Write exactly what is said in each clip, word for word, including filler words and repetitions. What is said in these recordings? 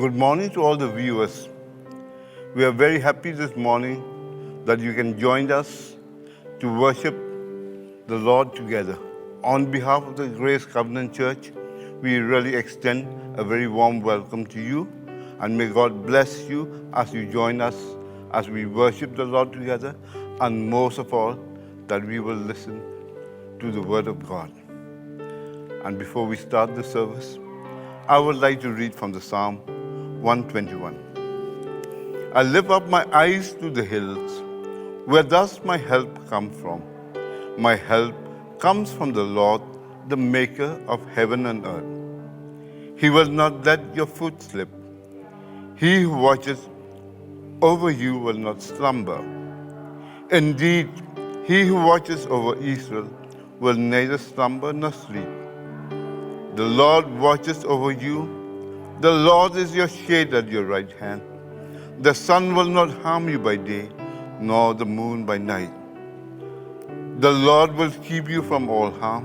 Good morning to all the viewers. We are very happy this morning that you can join us to worship the Lord together. On behalf of the Grace Covenant Church, we really extend a very warm welcome to you, and may God bless you as you join us as we worship the Lord together, and most of all, that we will listen to the Word of God. And before we start the service, I would like to read from the Psalm one twenty-one. I lift up my eyes to the hills. Where does my help come from? My help comes from the Lord, the maker of heaven and earth. He will not let your foot slip. He who watches over you will not slumber. Indeed, he who watches over Israel will neither slumber nor sleep. The Lord watches over you. The Lord is your shade at your right hand. The sun will not harm you by day, nor the moon by night. The Lord will keep you from all harm.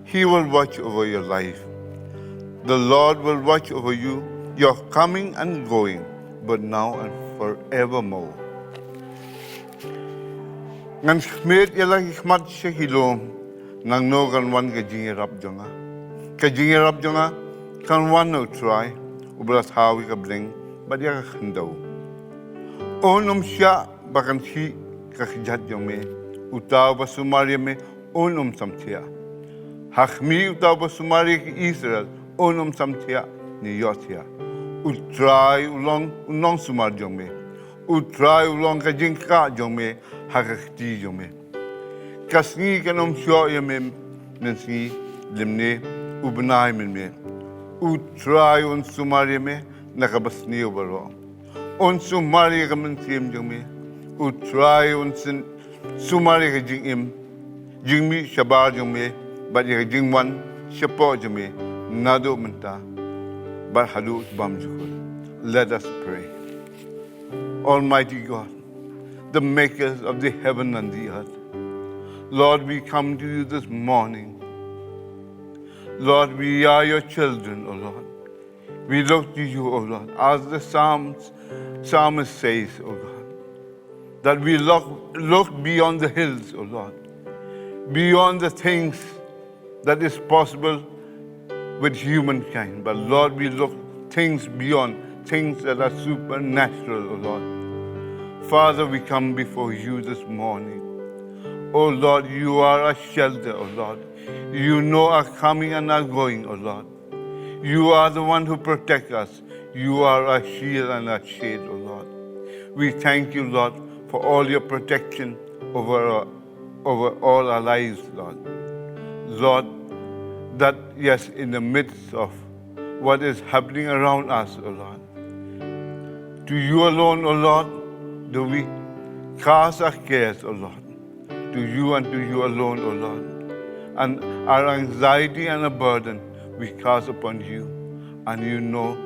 He will watch over your life. The Lord will watch over you, your coming and going, but now and forevermore. Ngan khmih ïa la ki khmat sha ki lum, nangno kan wan ka jingïarap jong nga. Ka jingïarap jong nga kan wan na U Trai, uba la thaw ïa ka bneng bad ïa ka khyndew. Un ym shah ba kan khih ka kjat jong me. Uta uba sumar ïa me un ym samthiah. Ha khmih, uta uba sumar ïa ki Israel un ym samthiah ne ïohthiah. U Trai u long u nongsumar jong me. U Trai u long ka jingkah jong me ha ka kti jong me. Ka sngi kan ym shoh ïa me mynsngi, lymne u bnai mynmiet. U Trai un sumar ïa me na ka basniew baroh. Un sumar ïa ka mynsiem jong me. U Trai un syn- sumar ïa ka jingim, jingmih shabar jong me bad ïa ka jingwan shapoh jong me, naduh mynta bad haduh bymjukut. Let us pray. Almighty God, the makers of the heaven and the earth, Lord, we come to you this morning. Lord, we are your children, O Lord. We look to you, O Lord, as the Psalms, psalmist says, O God, that we look, look beyond the hills, O Lord, beyond the things that is possible with humankind. But Lord, we look things beyond, things that are supernatural, O Lord. Father, we come before you this morning. O Lord, you are our shelter, O Lord. You know our coming and our going, O Lord. You are the one who protect us. You are our shield and our shade, O Lord. We thank you, Lord, for all your protection over our, over all our lives, Lord. Lord, that yes, in the midst of what is happening around us, O Lord, to you alone, O Lord, do we cast our cares, O Lord. To you and to you alone, O Lord. And our anxiety and our burden we cast upon you. And you know,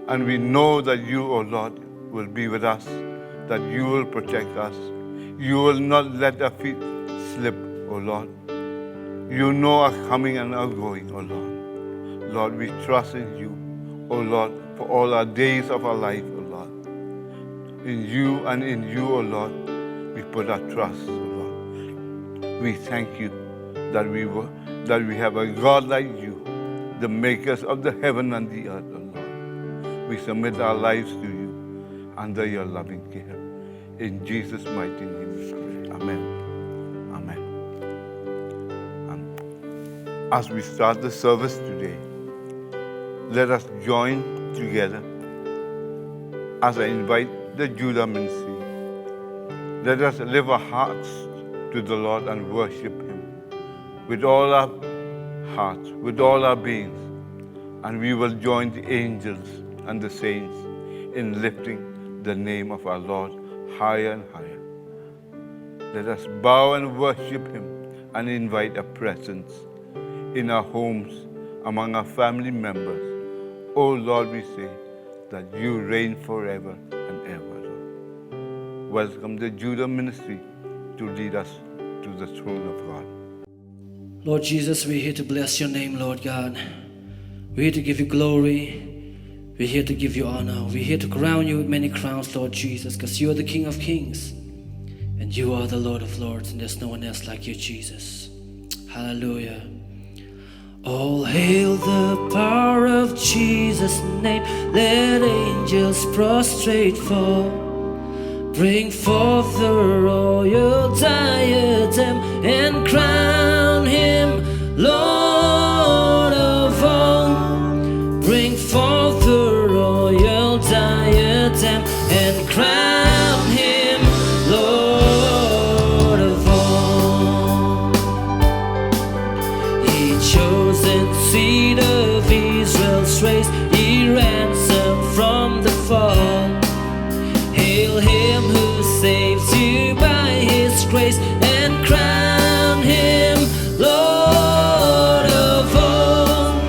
and we know that you, O Lord, will be with us, that you will protect us. You will not let our feet slip, O Lord. You know our coming and our going, O Lord. Lord, we trust in you, O Lord, for all our days of our life, O Lord. In you and in you, O Lord, we put our trust, O Lord. We thank you that we were, that we have a God like you, the makers of the heaven and the earth, O Lord. We submit our lives to you under your loving care. In Jesus' mighty name we pray. Amen. Amen. And as we start the service today, let us join together as I invite the Judah Ministry. Let us lift our hearts to the Lord and worship Him with all our hearts, with all our beings, and we will join the angels and the saints in lifting the name of our Lord higher and higher. Let us bow and worship Him and invite a presence in our homes, among our family members. Oh Lord, we say that you reign forever and ever, Lord. Welcome the Judah Ministry to lead us to the throne of God. Lord Jesus, we're here to bless your name, Lord God. We're here to give you glory. We're here to give you honor. We're here to crown you with many crowns, Lord Jesus, because you are the King of Kings and you are the Lord of Lords, and there's no one else like you, Jesus. Hallelujah. All hail the power of Jesus' name. Let angels prostrate fall. Bring forth the royal diadem and crown him Lord of all. Bring forth the royal diadem and crown him Lord of all. Ye chosen seed of Israel's race, ye ransomed from the fall. Hail him who saves you by his grace and crown him Lord of all.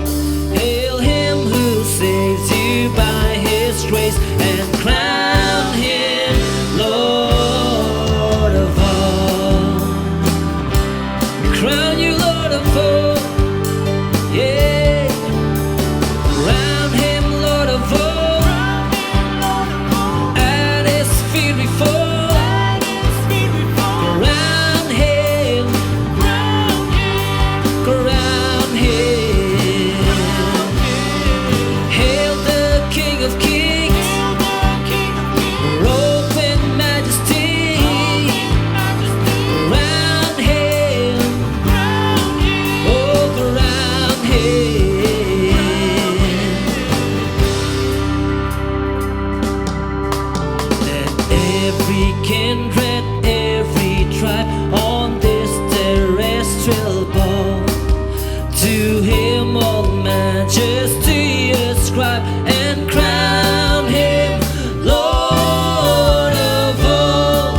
Hail him who saves you by his grace and crown him Lord of all. We crown you Lord of all. Yeah. Crown him Lord of all. At his feet we fall. Crown him. Crown him. Hail the King of Kings. Robed in majesty. Crown him. Oh, crown him. Let every kindred, every tribe on this terrestrial bow, to him all majesty ascribe and crown him Lord of all.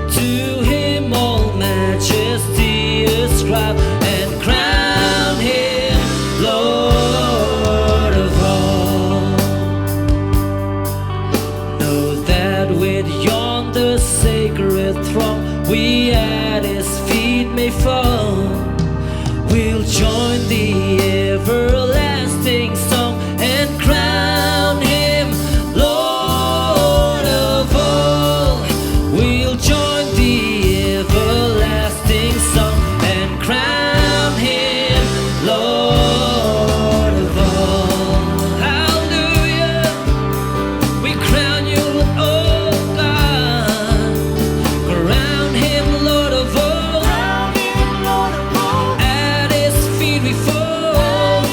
To him all majesty ascribe and crown him Lord of all. Know that with yonder sacred throng we at his feet may fall. We'll join the everlasting song and crown him Lord of all. We'll join the everlasting song and crown him Lord of all. Hallelujah. We crown you, oh God. Crown him Lord of all. At his feet we fall.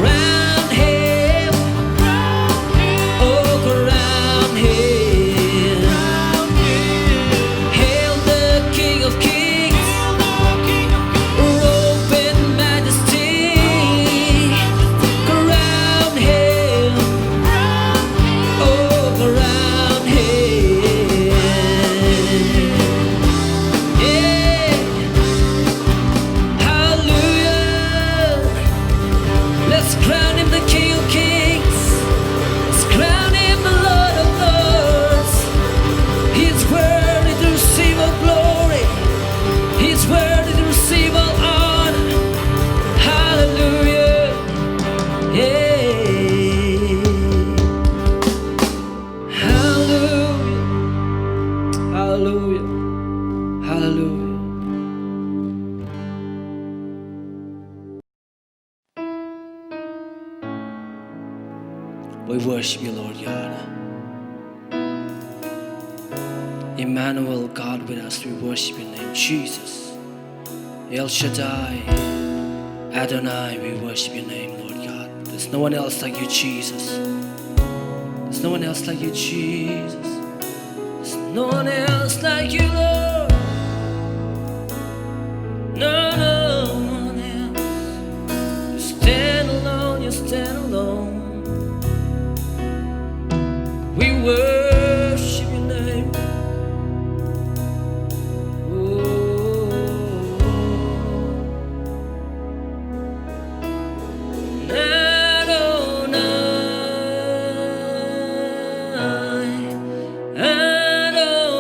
Crown him. Oh, crown him. Hail the King of Kings. Robed in majesty. Crown him. Oh, crown him. Yeah. Hallelujah. Let's crown him the King of Kings. Let's crown him the Lord of Lords. He's worthy to receive all glory. He's worthy to receive all honor. Hallelujah. Yeah. Hallelujah. Hallelujah. Hallelujah. We worship you, Lord God. Emmanuel, God with us, we worship your name, Jesus. El Shaddai, Adonai, we worship your name, Lord God. There's no one else like you, Jesus. There's no one else like you, Jesus. There's no one else like you, Lord. No, no one else. You stand alone, you stand alone. We worship your name. Oh, Adonai, Adonai.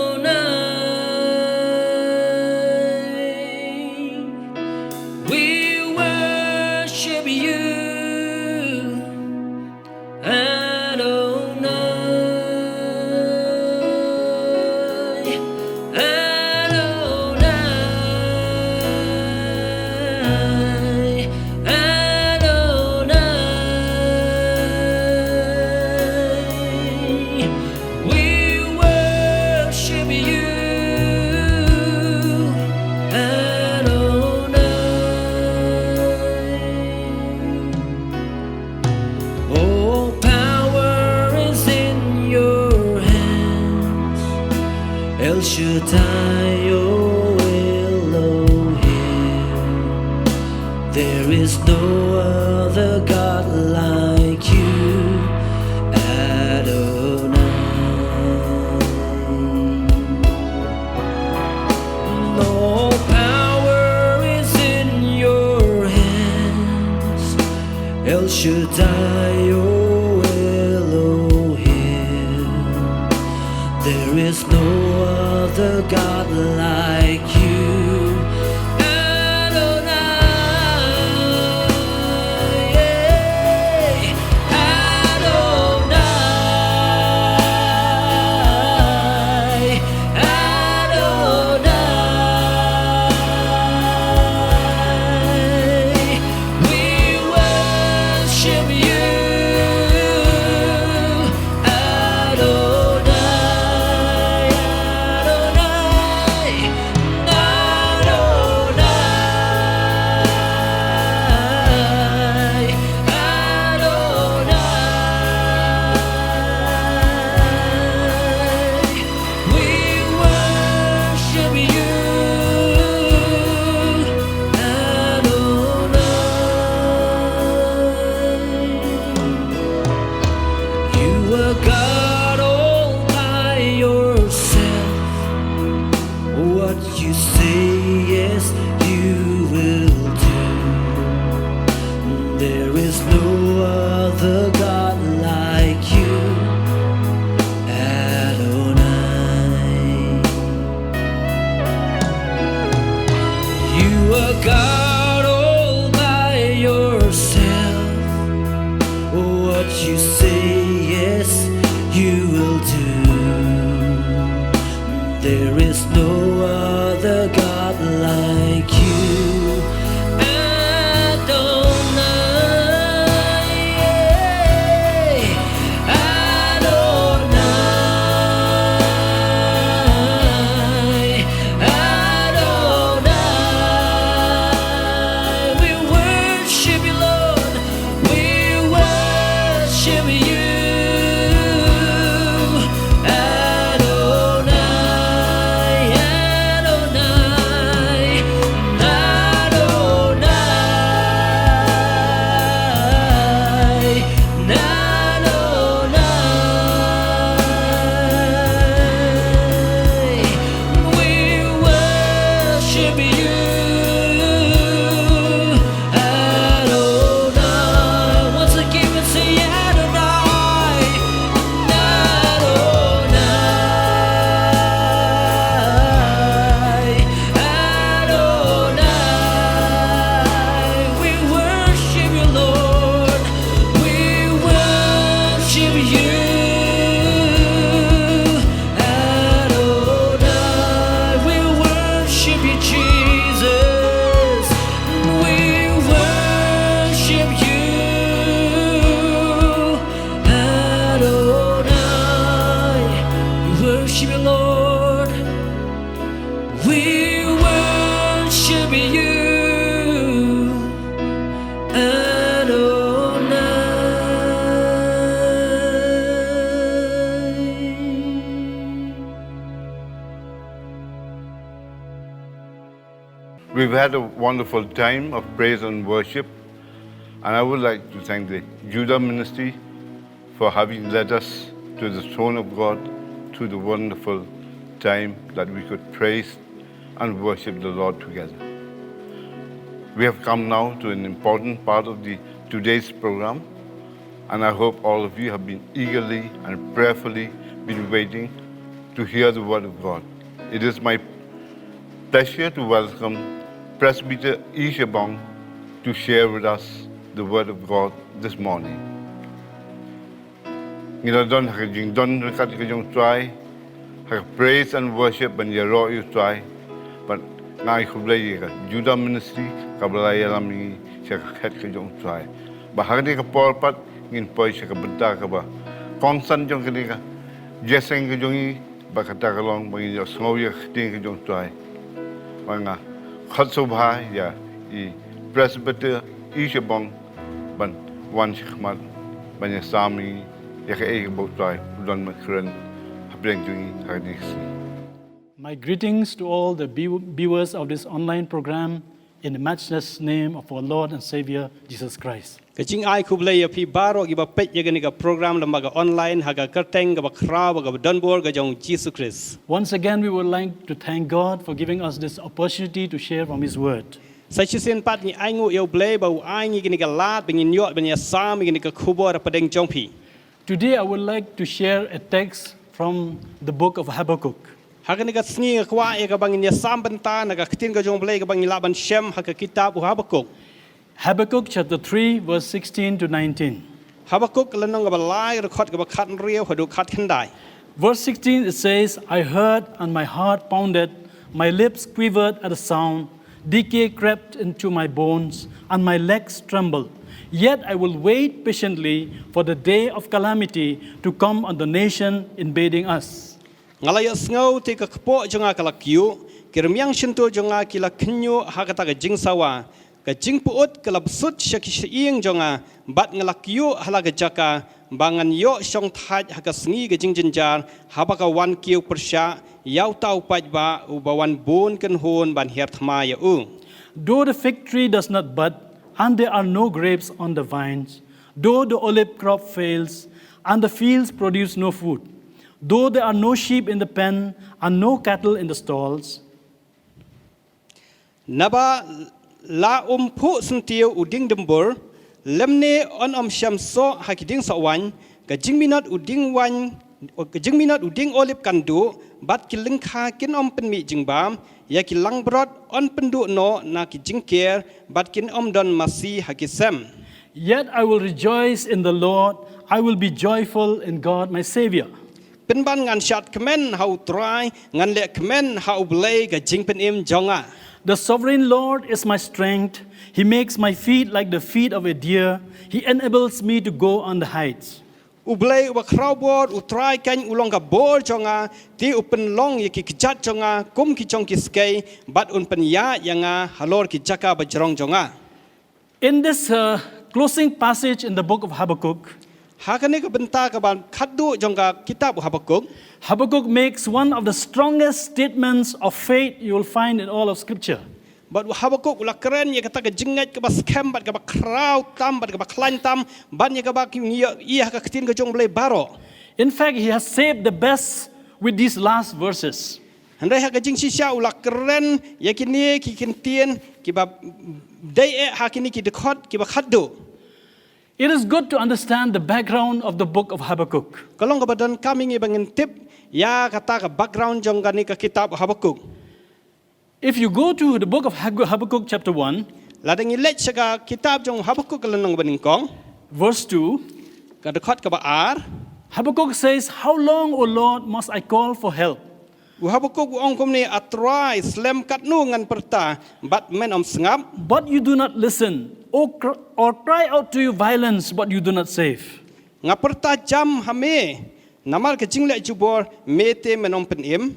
Shaddai, O Elohim, there is no other God like you, Adonai. All power is in your hands, El Shaddai, O Elohim. There is no other God like you, Adonai. Adonai, Adonai, we worship you, Adonai, Adonai, Adonai, Adonai. We worship you, Adonai. You are God all by yourself. What you say, yes, you will do. There is no other God like you, Adonai. You are God all by yourself. What you say, yes, you will do. There is no other God like you, Adonai. Adonai, Adonai, we worship you, Lord. We worship you, Adonai, Adonai, Adonai, Adonai. We worship you, Adonai. Once again, we say Adonai, Adonai, Adonai. We worship you, Lord. We worship you, Adonai. We worship you, Jesus. We worship you, Adonai. We worship you, Lord. We worship you, Adonai. We've had a wonderful time of praise and worship, and I would like to thank the Judah Ministry for having led us to the throne of God through the wonderful time that we could praise and worship the Lord together. We have come now to an important part of the today's program, and I hope all of you have been eagerly and prayerfully been waiting to hear the word of God. It is my pleasure to welcome Presbyter E. Shabong to share with us the word of God this morning. Ngi la don ha ka jingdon ryngkat ka jong U Trai, ha ka praise and worship ban ïaroh ïa U Trai. Bad nga ai khublei ïa ka Judah Ministry kaba la ïalam ïa ngi sha ka khet ka jong U Trai. Bad ha kane ka por pat ngin poi sha ka bynta kaba kongsan jong kane ka jingïaseng ka jong ngi, bad kata ka long ba ngin ïohsngew ïa ka ktien ka jong U Trai. Bad nga khot sngewbha ïa i Presbyter E. Shabong ban wan sha khmat ban ïasam ïa ngi ïa kaei kaba U Trai u don ban kren hapdeng jong ngi ha kane ka sngi. My greetings to all the view- viewers of this online program in the matchless name of our Lord and Savior Jesus Christ. Ka jingai khublei ïa phi baroh kiba peit ïa kane ka program lyngba ka online ha ka kyrteng kaba khraw bad kaba donbor ka jong Jisu Khrist. Once again, we would like to thank God for giving us this opportunity to share from His Word. Sa shisien pat ngi ai nguh ïa U Blei ba u ai ngi kane ka lad ba ngin ïoh ban ïasam ïa kane ka khubor hapdeng jong phi. Today, I would like to share a text from the book of Habakkuk. Ha kane ka sngi nga kwah ïa kaba ngin ïasam bynta na ka ktien ka jong U Blei kaba ngi lah ban shem ha ka kitab u Habakkuk. Habakkuk chapter three, verse sixteen to nineteen. Habakkuk lynnong kaba lai, dkhot kaba khathynriew haduh khatkhyndai. Verse sixteen, it says, "I heard and my heart pounded, my lips quivered at the sound, decay crept into my bones, and my legs trembled. Yet I will wait patiently for the day of calamity to come on the nation invading us." Nga la ïohsngew te ka kpoh jong nga ka la kyiuh, ki rmiang shyntur jong nga ki la khynñiuh ha kata ka jingsawa, ka jingpyut ka la bsut sha ki shyieng jong nga, bad nga la kyiuh ha la ka jaka, ba ngan ïoh shong thait ha ka sngi ka jingjynjar, haba ka wan kiew pyrshah ïa uta u paidbah uba wan bun kynhun ban hiar thma ïa u. Though the fig tree does not bud, and there are no grapes on the vines, though the olive crop fails, and the fields produce no food, though there are no sheep in the pen, and no cattle in the stalls. Naba la um phuh syntiew u dieng dymbur, lymne yn ym shem soh ha ki dieng soh waiñ, ka jingminot u dieng waiñ, ka jingminot u dieng olib kan duh, bad ki lyngkha kin ym pynmih jingbam, ïa ki langbrot yn pynduh noh na ki jingker, bad kin ym don masi ha ki sem. Yet I will rejoice in the Lord, I will be joyful in God my Savior. Pynban ngan shad kmen ha U Trai, ngan leh kmen ha U Blei ka jingpynim jong nga. The sovereign Lord is my strength. He makes my feet like the feet of a deer. He enables me to go on the heights. U Blei uba khraw bor, U Trai kan u long ka bor jong nga, te u pynlong ïa ki kjat jong nga kum ki jong ki skei, bad un pynïaid ïa nga halor ki jaka bajrong jong nga. In this uh, closing passage in the book of Habakkuk, ha kane ka bynta kaba khatduh jong ka kitab u Habakkuk, Habakkuk makes one of the strongest statements of faith you will find in all of Scripture. Bad u Habakkuk u la kren ïa kata ka jingngeit kaba skhem bad kaba khraw tam bad kaba khlaiñ tam, bad ïa kaba ki ngi ïohi ha ka ktien ka jong U Blei baroh. In fact, he has saved the best with these last verses. Hynrei ha ka jingshisha u la kren ïa kine ki kyntien kiba dei eh ha kine ki dkhot kiba khatduh. It is good to understand the background of the book of Habakkuk. Ka long kaba donkam ïa ngi ba ngin tip ïa kata ka background jong kane ka kitab Habakkuk. If you go to the book of Hab- Habakkuk chapter one, lada ngi leit sha ka kitab jong Habakkuk ka lynnong banyngkong, verse two, ka dkhot kaba ar, Habakkuk says, "How long, O Lord, must I call for help?" U Habakkuk u ong kumne, A Trai, slem katno ngan pyrta bad men ym sngap? But you do not listen, or, cr- or cry out to you violence, but you do not save. Nga pyrta jam ha me, namar ka jingleh jubor me te men ym pynim.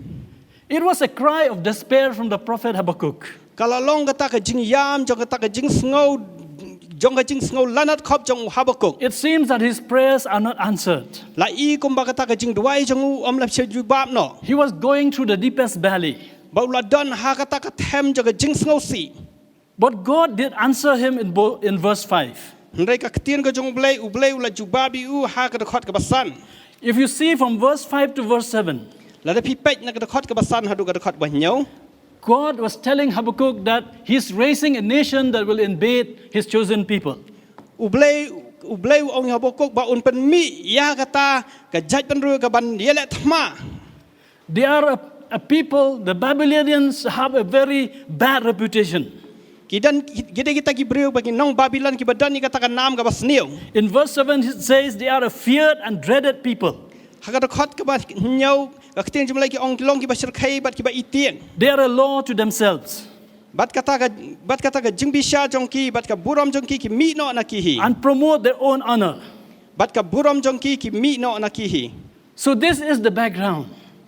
It was a cry of despair from the prophet Habakkuk. Ka la long kata ka jingïam jong kata ka jingsngew, jong ka jingsngew lanot khop jong u Habakkuk. It seems that his prayers are not answered. La i kumba kata ka jingduwai jong u ym la shu jubab noh. He was going through the deepest valley. Ba u la don ha kata ka them jong ka jingsngewsih. But God did answer him in, bo- in verse five. Hynrei ka ktien ka jong U Blei, U Blei u la jubab ïa u ha ka dkhot kaba san. If you see from verse five to verse seven, lada phi peit na ka dkhot kaba san haduh ka dkhot ba hynñiew, God was telling Habakkuk that he's raising a nation that will invade his chosen people. U Blei, U Blei u ong ïa Habakkuk ba un pynmih ïa kata ka jaitbynriew kaban ïaleh thma. They are a, a people, the Babylonians have a very bad reputation. Ki don, ki dei kita ki briew ba ki nong Babilon kiba don ïa kata ka nam kaba sniew. In verse seven it says they are a feared and dreaded people. Ha ka dkhot kaba hynñiew ka ktien jong U Blei ki ong ki long kiba shyrkhei bad kiba itieng. They are a law to themselves. Bad kata ka, bad kata ka jingbishar jong ki, bad ka burom jong ki ki mih noh na ki hi. And promote their own honor. Bad ka burom jong ki ki mih noh na ki hi. So this is the background.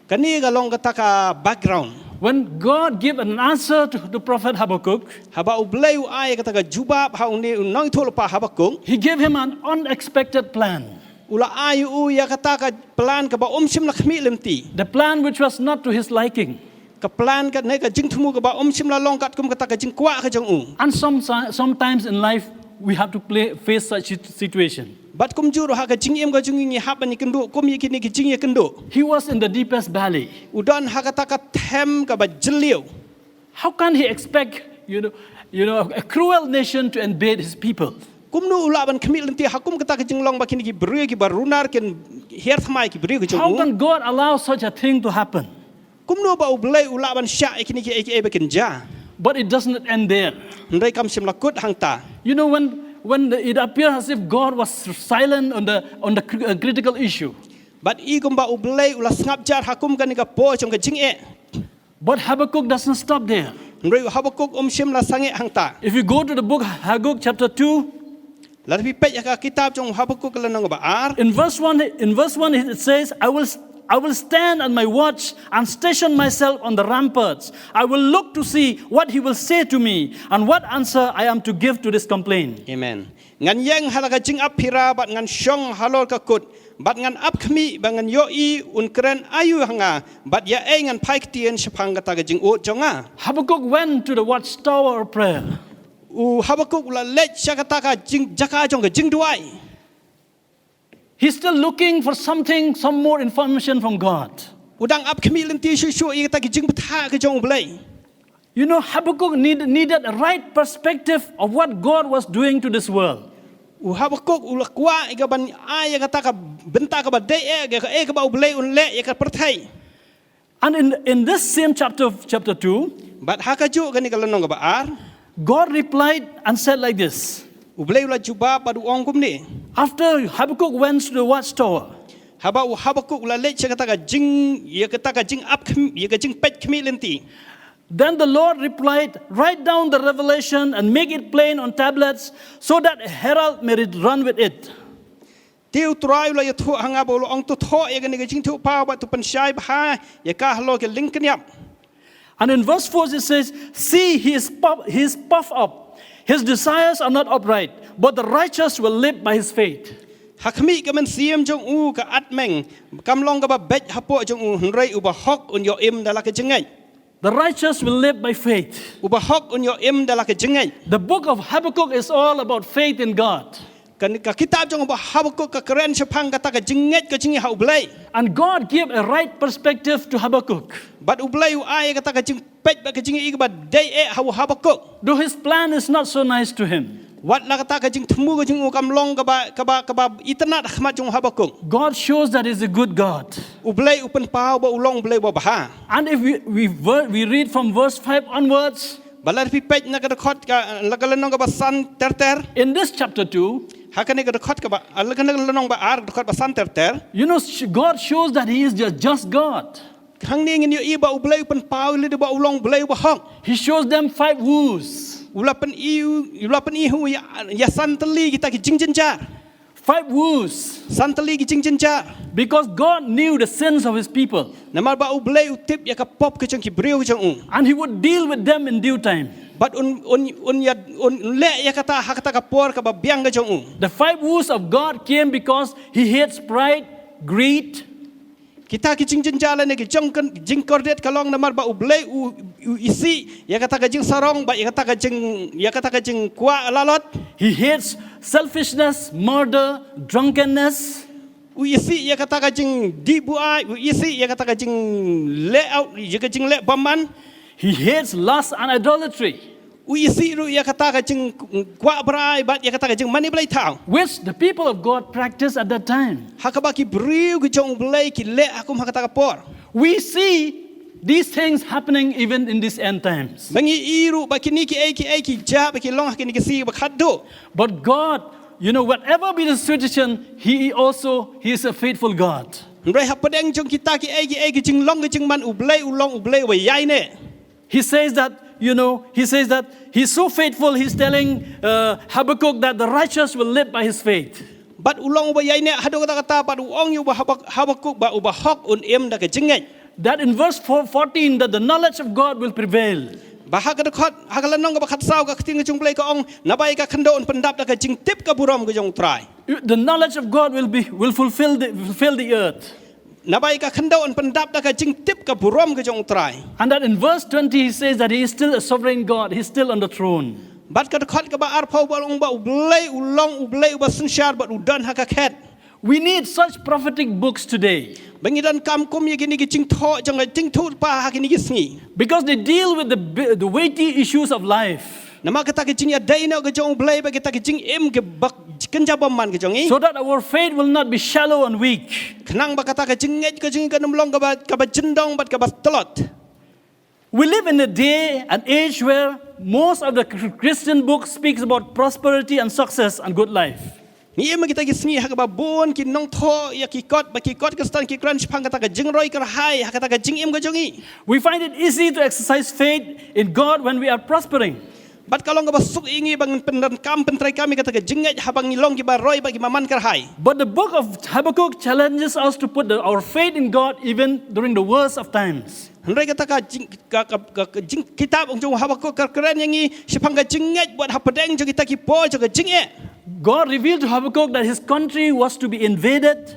Kane ka long kata ka background. When God gave an answer to the prophet Habakkuk, haba U Blei u ai kata ka jubab ha une u nongïathuhlypa Habakkuk, he gave him an unexpected plan. U la ai u ïa kata ka plan kaba um shym la khmih lynti. The plan which was not to his liking. Ka plan ka ne ka jingthmu kaba um shym la long katkum kata ka jingkwah ka jong u. And some, sometimes in life, we have to play, face such sit- situation. Bad kumjuh ruh ha ka jingim ka jong ngi ngi hap ban ïakynduh kum ïa kine ki jingïakynduh. He was in the deepest valley. U don ha kata ka them kaba jylliew. How can he expect, you know, you know, a cruel nation to invade his people? Kumno u lah ban khmih lynti ha kum kata ka jinglong ba kine ki briew kiba runar kin hiar thymmai ki briew ka jong u? How can God allow such a thing to happen? Kumno ba U Blei u lah ban shah ïa kine kiei kiei ba kin jia? But it doesn't end there. Hynrei kam shym la kut hangta. You know, when, when the, it appears as if God was silent on the, on the cri- uh, critical issue. Bad i kumba U Blei u la sngap jar ha kum kane ka por jong ka jingeh. But Habakkuk doesn't stop there. Hynrei u Habakkuk um shym la sangeh hangta. If you go to the book Habakkuk chapter two, lada phi peit ïa ka kitab jong u Habakkuk ka lynnong ba ar. In verse one, in verse one it says, I will, I will stand at my watch and station myself on the ramparts. I will look to see what he will say to me and what answer I am to give to this complaint. Amen. Ngan ïeng ha la ka jingap phira bad ngan shong halor ka kut, bad ngan ap khmih ba ngan ïohi un kren aïu ha nga, bad ïa ei ngan phai ktien shaphang kata ka jingud jong nga. Habakkuk went to the watchtower of prayer. U Habakkuk u la leit sha kata ka jing, jaka jong ka jingduwai. He's still looking for something, some more information from God. U dang ap khmih lynti shuh shuh ïa kata ka jingbthah ka jong U Blei. You know, Habakkuk need, needed a right perspective of what God was doing to this world. U Habakkuk u la kwah ïa ka ban ai ïa kata ka bynta kaba dei eh, ïa kaei kaba U Blei un leh ïa ka pyrthei. And in, in this same chapter, chapter two, bad ha kajuh kane ka lynnong kaba ar, God replied and said like this. U Blei u la jubab bad u ong kumne. After Habakkuk went to the watchtower, haba u Habakkuk u la leit sha kata ka jing, ïa kata ka jingap khmih, ïa ka jingpeit khmih lynti. Then the Lord replied, write down the revelation and make it plain on tablets so that a herald may read- run with it. Te U Trai u la ïathuh ha nga bad u la ong to thoh ïa kane ka jingthoh paw bad to pynshai bha ïa ka halor ki lyngkniap. And in verse four it says, see, he is puff, he is puffed up. His desires are not upright, but the righteous will live by his faith. Ha khmih ka mynsiem jong u ka atmeng kam long kaba beit hapoh jong u, hynrei u bahok un ïoh im da la ka jingngeit. The righteous will live by faith. U bahok un ïoh im da la ka jingngeit. The book of Habakkuk is all about faith in God. Ka, ka kitab jong u Habakkuk ka kren shaphang kata ka jingngeit ka jong ngi ha U Blei. And God gave a right perspective to Habakkuk. Bad U Blei u ai kata ka jingpeit bad ka jingïohi kaba dei eh ha u Habakkuk. Though his plan is not so nice to him. Wat la kata ka jingthmu ka jong u kam long kaba, kaba, kaba itynnad ha khmat jong u Habakkuk. God shows that he's a good God. U Blei u pynpaw ba u long U Blei uba bha. And if we, we, ver- we read from verse five onwards, bad la phi peit na ka dkhot ka, la ka lynnong kaba san ter ter. In this chapter two, ha kane ka dkhot kaba, la ka lynnong ba ar, dkhot ba san ter ter. You know, sh- God shows that he is a just God. Hangne ngin ïohi ba U Blei u pynpaw lade ba u long U Blei uba hok. He shows them five woes. U la pyni, u la pyni ha u ïa, ïa san tylli kita ki jingjynjar. Five woes. San tylli ki jingjynjar. Because God knew the sins of his people. Namar ba U Blei u tip ïa ka pop ka jong ki briew ka jong u. And he would deal with them in due time. Bad un, un, un ïa, un leh ïa kata ha kata ka por kaba biang ka jong u. The five woes of God came because he hates pride, greed, kita ki jingjynjar lane ki jong kan jingkordit ka long namar ba U Blei u, u isih ïa kata ka jingsarong bad ïa kata ka jing, ïa kata ka jingkwah lalot. He hates selfishness, murder, drunkenness. U isih ïa kata ka jingdih buaid, u isih ïa kata ka jingleh, ïa ka jingleh bymman. He hates lust and idolatry. U isih ruh ïa kata ka jingkwah brai bad ïa kata ka jingmane blei thaw. Which the people of God practiced at that time. Ha kaba ki briew ki jong U Blei ki leh ha kum ha kata ka por. We see these things happening even in these end times. Ba ngi i ruh ba kine kiei kiei ki jia ba ki long ha kine ki sngi ba khadduh. But God, you know, whatever be the situation, he also, he is a faithful God. Hynrei hapdeng jong kita kiei kiei ki jinglong ki jingman U Blei u long U Blei uba ïaineh. He says that, you know, he says that he's so faithful, he's telling uh, Habakkuk that the righteous will live by his faith. Bad u long uba ïaineh haduh katta katta bad u ong ïa u Habak-, Habakkuk ba u bahok un im da ka jingngeit. That in verse four, fourteen, that the knowledge of God will prevail. Ba ha ka dkhot, ha ka lynnong kaba khatsaw ka ktien ka jong U Blei ka ong, naba ïa ka khyndew yn pyndap da ka jingtip ka burom ka jong U Trai. The knowledge of God will be, will fulfill the, fulfill the earth. Naba ïa ka khyndew yn pyndap da ka jingtip ka burom ka jong U Trai. And that in verse twenty he says that he is still a sovereign God, he's still on the throne. Bad ka dkhot kaba arphew ba long ba U Blei u long U Blei uba synshar bad u don ha ka khet. We need such prophetic books today. Ba ngi donkam kum ïa kine ki jingthoh jong ka jingthoh pa ha kine ki sngi. Because they deal with the, bi- the weighty issues of life. Namar kata ka jingïadei noh ka jong U Blei bad kata ka jingim kaba kynja bymman ka jong ngi. So that our faith will not be shallow and weak. Khnang ba kata ka jingngeit ka jong ngi kan ym long kaba, kaba jyndong bad kaba tlot. We live in a day and age where most of the Chri- Christian books speaks about prosperity and success and good life. Ngi im ha kita ki sngi ha kaba bun ki nongthoh ïa ki kot, ba ki kot Khristan ki kren shaphang kata ka jingroi kyrhai ha kata ka jingim ka jong ngi. We find it easy to exercise faith in God when we are prospering. Bad ka long kaba suk ïa ngi ba ngin pyndonkam pyntreikam ïa kata ka jingngeit haba ngi long kiba roi bad kiba man kyrhai. But the book of Habakkuk challenges us to put the, our faith in God even during the worst of times. Hynrei kata ka jing, ka, ka, ka, ka jing kitab ong jong Habakkuk ka kren ïa ngi shaphang ka jingngeit bad hapdeng jong kita ki por jong ka jingeh. God revealed to Habakkuk that his country was to be invaded.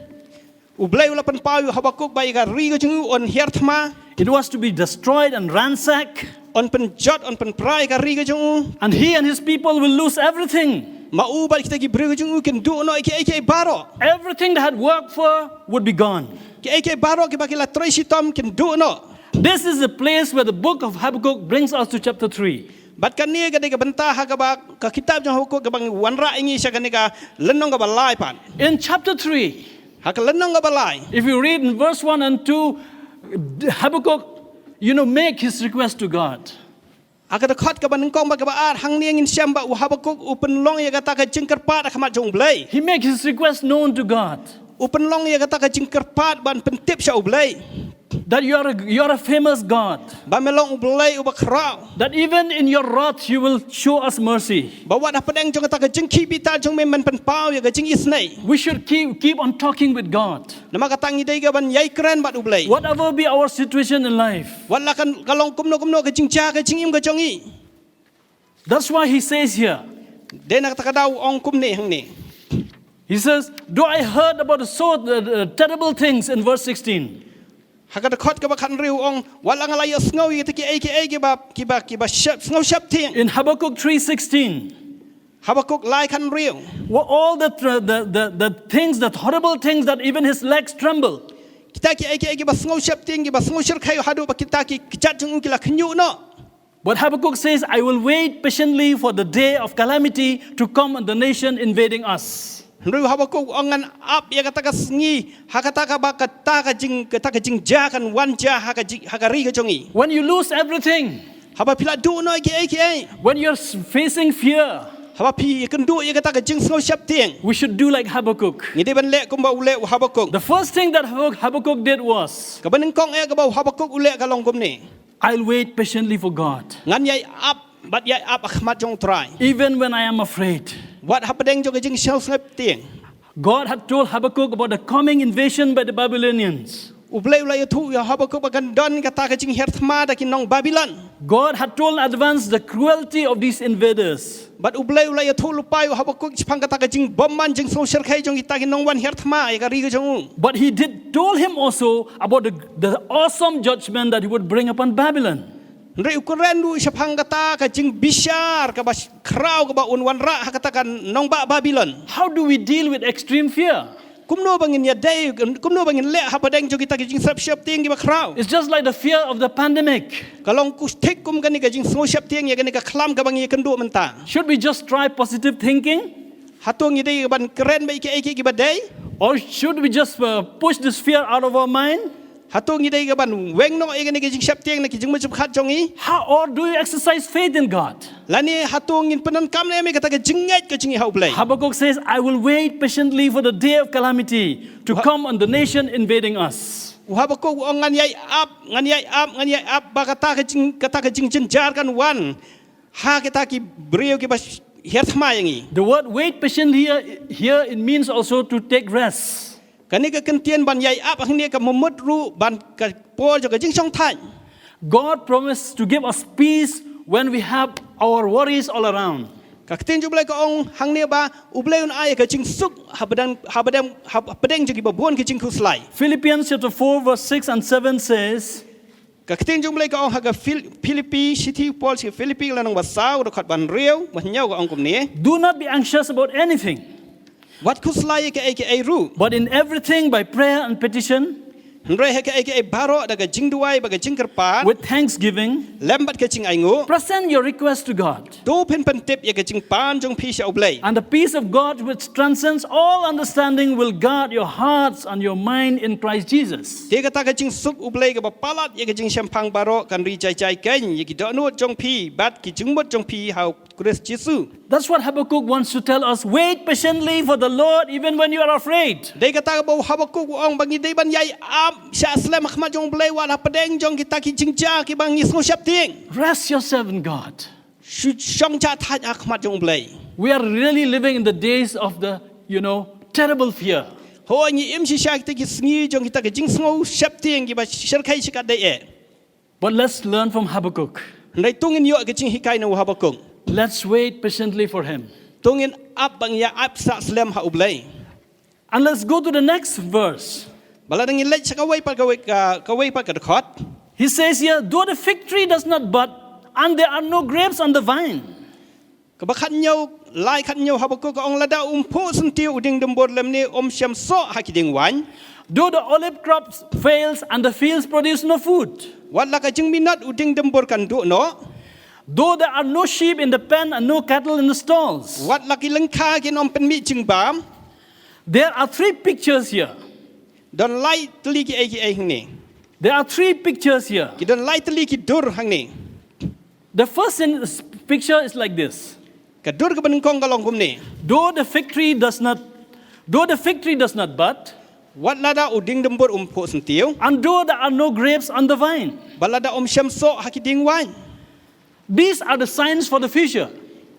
U Blei u la pynpaw ïa u Habakkuk ba ïa ka ri ka jong u yn hiar thma. It was to be destroyed and ransacked. Yn pynjot, yn pynpra ïa ka ri ka jong u. And he and his people will lose everything. Ma u bad kita ki briew ka jong u kin duh noh ïa kiei kiei baroh. Everything they had worked for would be gone. Kiei kiei baroh kiba ki la trei shitom kin duh noh. This is the place where the book of Habakkuk brings us to chapter three. Bad kane ka dei ka bynta ha kaba ka kitab jong Habakkuk kaba ngi wanrah ïa ngi sha kane ka lynnong kaba lai pat. In chapter three, ha ka lynnong kaba lai, if you read in verse one and two, Habakkuk, you know, make his request to God. Ha ka dkhot kaba nyngkong bad kaba ar hangne ngin shem ba u Habakkuk u pynlong ïa kata ka jingkyrpad ha khmat jong U Blei. He make his request known to God. U pynlong ïa kata ka jingkyrpad ban pyntip sha U Blei. That you are a, you are a famous God. Ba me long U Blei uba khraw. That even in your wrath you will show us mercy. Ba wat hapdeng jong kata ka jingkhih bitar jong me men pynpaw ïa ka jingisynei. We should keep, keep on talking with God. Namar kata ngi dei ka ban ïai kren bad U Blei. Whatever be our situation in life. Wat la kan ka long kumno kumno ka jingjia ka jingim ka jong ngi. That's why he says here. Dei na kata ka daw ong kumne hangne. He says, though I heard about the so the, the terrible things in verse sixteen. Ha ka dkhot kaba khathynriew ong wat la nga la ïohsngew ïa kita kiei kiei kiba, kiba, kiba shep, sngew sheptieng. In Habakkuk three sixteen. Habakkuk lai khathynriew. Were all the, tr- the, the, the things, the horrible things that even his legs tremble. Kita kiei kiei kiba sngew sheptieng, kiba sngew shyrkhei haduh ba kita ki kjat jong u ki la khñiuh noh. But Habakkuk says, I will wait patiently for the day of calamity to come on the nation invading us. Hynrei u Habakkuk u ong ngan ap ïa kata ka sngi, ha kata kaba kata ka jing, kata ka jingjia kan wan jia ha ka jing, ha ka ri ka jong ngi. When you lose everything, haba phi la duh noh ïa kiei kiei. When you're s- facing fear, haba phi ïakynduh ïa kata ka jingsngew sheptieng. We should do like Habakkuk. Ngi dei ban leh kumba u leh u Habakkuk. The first thing that Habak- Habakkuk did was, kaba nyngkong eh kaba u Habakkuk u leh ka long kumne. I'll wait patiently for God. Ngan ïai ap, bad ïai ap ha khmat jong U Trai. Even when I am afraid. Wat hapdeng jong ka jingsngew sheptieng. God had told Habakkuk about the coming invasion by the Babylonians. U Blei u la ïathuh ïa u Habakkuk ba kan don kata ka jinghiar thma da ki nong Babilon. God had told in advance the cruelty of these invaders. Bad U Blei u la ïathuh lypa ïa u Habakkuk shaphang kata ka jingbymman jingsngew shyrkhei jong kita ki nongwan hiar thma ïa ka ri ka jong u. But he did told him also about the, the awesome judgment that he would bring upon Babylon. Hynrei u kren ruh shaphang kata ka jingbishar kaba sh- khraw kaba un wanrah ha kata ka nongbah Babilon. How do we deal with extreme fear? Kumno ba ngin ïadei, kumno ba ngin leh hapdeng jong kita ki jingsngewsih sheptieng kiba khraw? It's just like the fear of the pandemic. Ka long kumthik kum kane ka jingsngewsih sheptieng ïa kane ka khlam kaba ngi ïakynduh mynta. Should we just try positive thinking? Hato ngi dei ban kren bad ïa kiei kiei kiba dei? Or should we just uh, push this fear out of our mind? Hato ngi dei ka ban weng noh ïa kane ka jingsheptieng na ki jingmut jingpyrkhat jong ngi? How or do you exercise faith in God? Lane hato ngin pyndonkam ne em ïa kata ka jingngeit ka jong ngi ha U Blei? Habakkuk says, I will wait patiently for the day of calamity to come on the nation invading us. U Habakkuk u ong ngan ïai ap, ngan ïai ap, ngan ïai ap ba kata ka jing, kata ka jingjynjar kan wan ha kita ki briew kiba hiar thma ïa ngi. The word wait patiently here, here it means also to take rest. Kane ka kyntien ban ïai ap hangne ka mut ruh ban ka por jong ka jingshongthait. God promised to give us peace when we have our worries all around. Ka ktien jong U Blei ka ong hangne ba U Blei un ai ka jingsuk hapdeng, hapdeng, hapdeng jong kiba bun ki jingkhuslai. Philippians chapter four verse six and seven says, Ka ktien jong U Blei ka ong ha ka Phil-, Philippi, shithi Paul sha Philippi, ka lynnong ba saw, dkhot ba hynriew, ba hynñiew, ka ong kumne. Do not be anxious about anything. Wat khuslai ïa kaei kaei ruh. But in everything by prayer and petition, Hynrei ha kaei kaei baroh da ka jingduwai bad ka jingkyrpad, with thanksgiving, lem bad ka jingainguh, present your request to God. To phin pyntip ïa ka jingpan jong phi sha U Blei. And the peace of God which transcends all understanding will guard your hearts and your mind in Christ Jesus. Te kata ka jingsuk U Blei kaba palat ïa ka jingshemphang baroh kan ri jai jai keiñ ïa ki dohnud jong phi bad ki jingmut jong phi ha U Khrist Jisu. That's what Habakkuk wants to tell us. Wait patiently for the Lord even when you are afraid. Dei kata kaba u Habakkuk u ong ba ngi dei ban ïai ap shah slem ha khmat jong U Blei wat hapdeng jong kita ki jingjia kiba ngi sngew sheptieng. Rest yourself in God. Shu shong jah thait ha khmat jong U Blei. We are really living in the days of the, you know, terrible fear. Hooid, ngi im shisha kita ki sngi jong kita ki jingsngew sheptieng kiba shyrkhei shikatdei eh. But let's learn from Habakkuk. Hynrei to ngin ïoh ka jinghikai na u Habakkuk. Let's wait patiently for him. To ngin ap ba ngi ïa ap shah slem ha U Blei. And let's go to the next verse. Bad lada ngi leit sha kawei pat kawei ka, kawei pat ka dkhot. He says here, though the fig tree does not bud, and there are no grapes on the vine. Kaba khathynñiew, lai khathynñiew Habakkuk ka ong lada um phuh syntiew u dieng dymbur lymne um shem soh ha ki dieng waiñ. Though the olive crop fails and the fields produce no food. Wat la ka jingminot u dieng dymbur kan duh noh. Though there are no sheep in the pen and no cattle in the stalls. Wat la ki lyngkha kin ym pynmih jingbam. There are three pictures here. Don lai tylli kiei kiei hangne. There are three pictures here. Ki don lai tylli ki dur hangne. The first in, picture is like this. Ka dur kaba nyngkong ka long kumne. Though the fig tree does not, though the fig tree does not bud, wat lada u dieng dymbur um phuh syntiew, and though there are no grapes on the vine, bad lada um shem soh ha ki dieng waiñ. These are the signs for the future.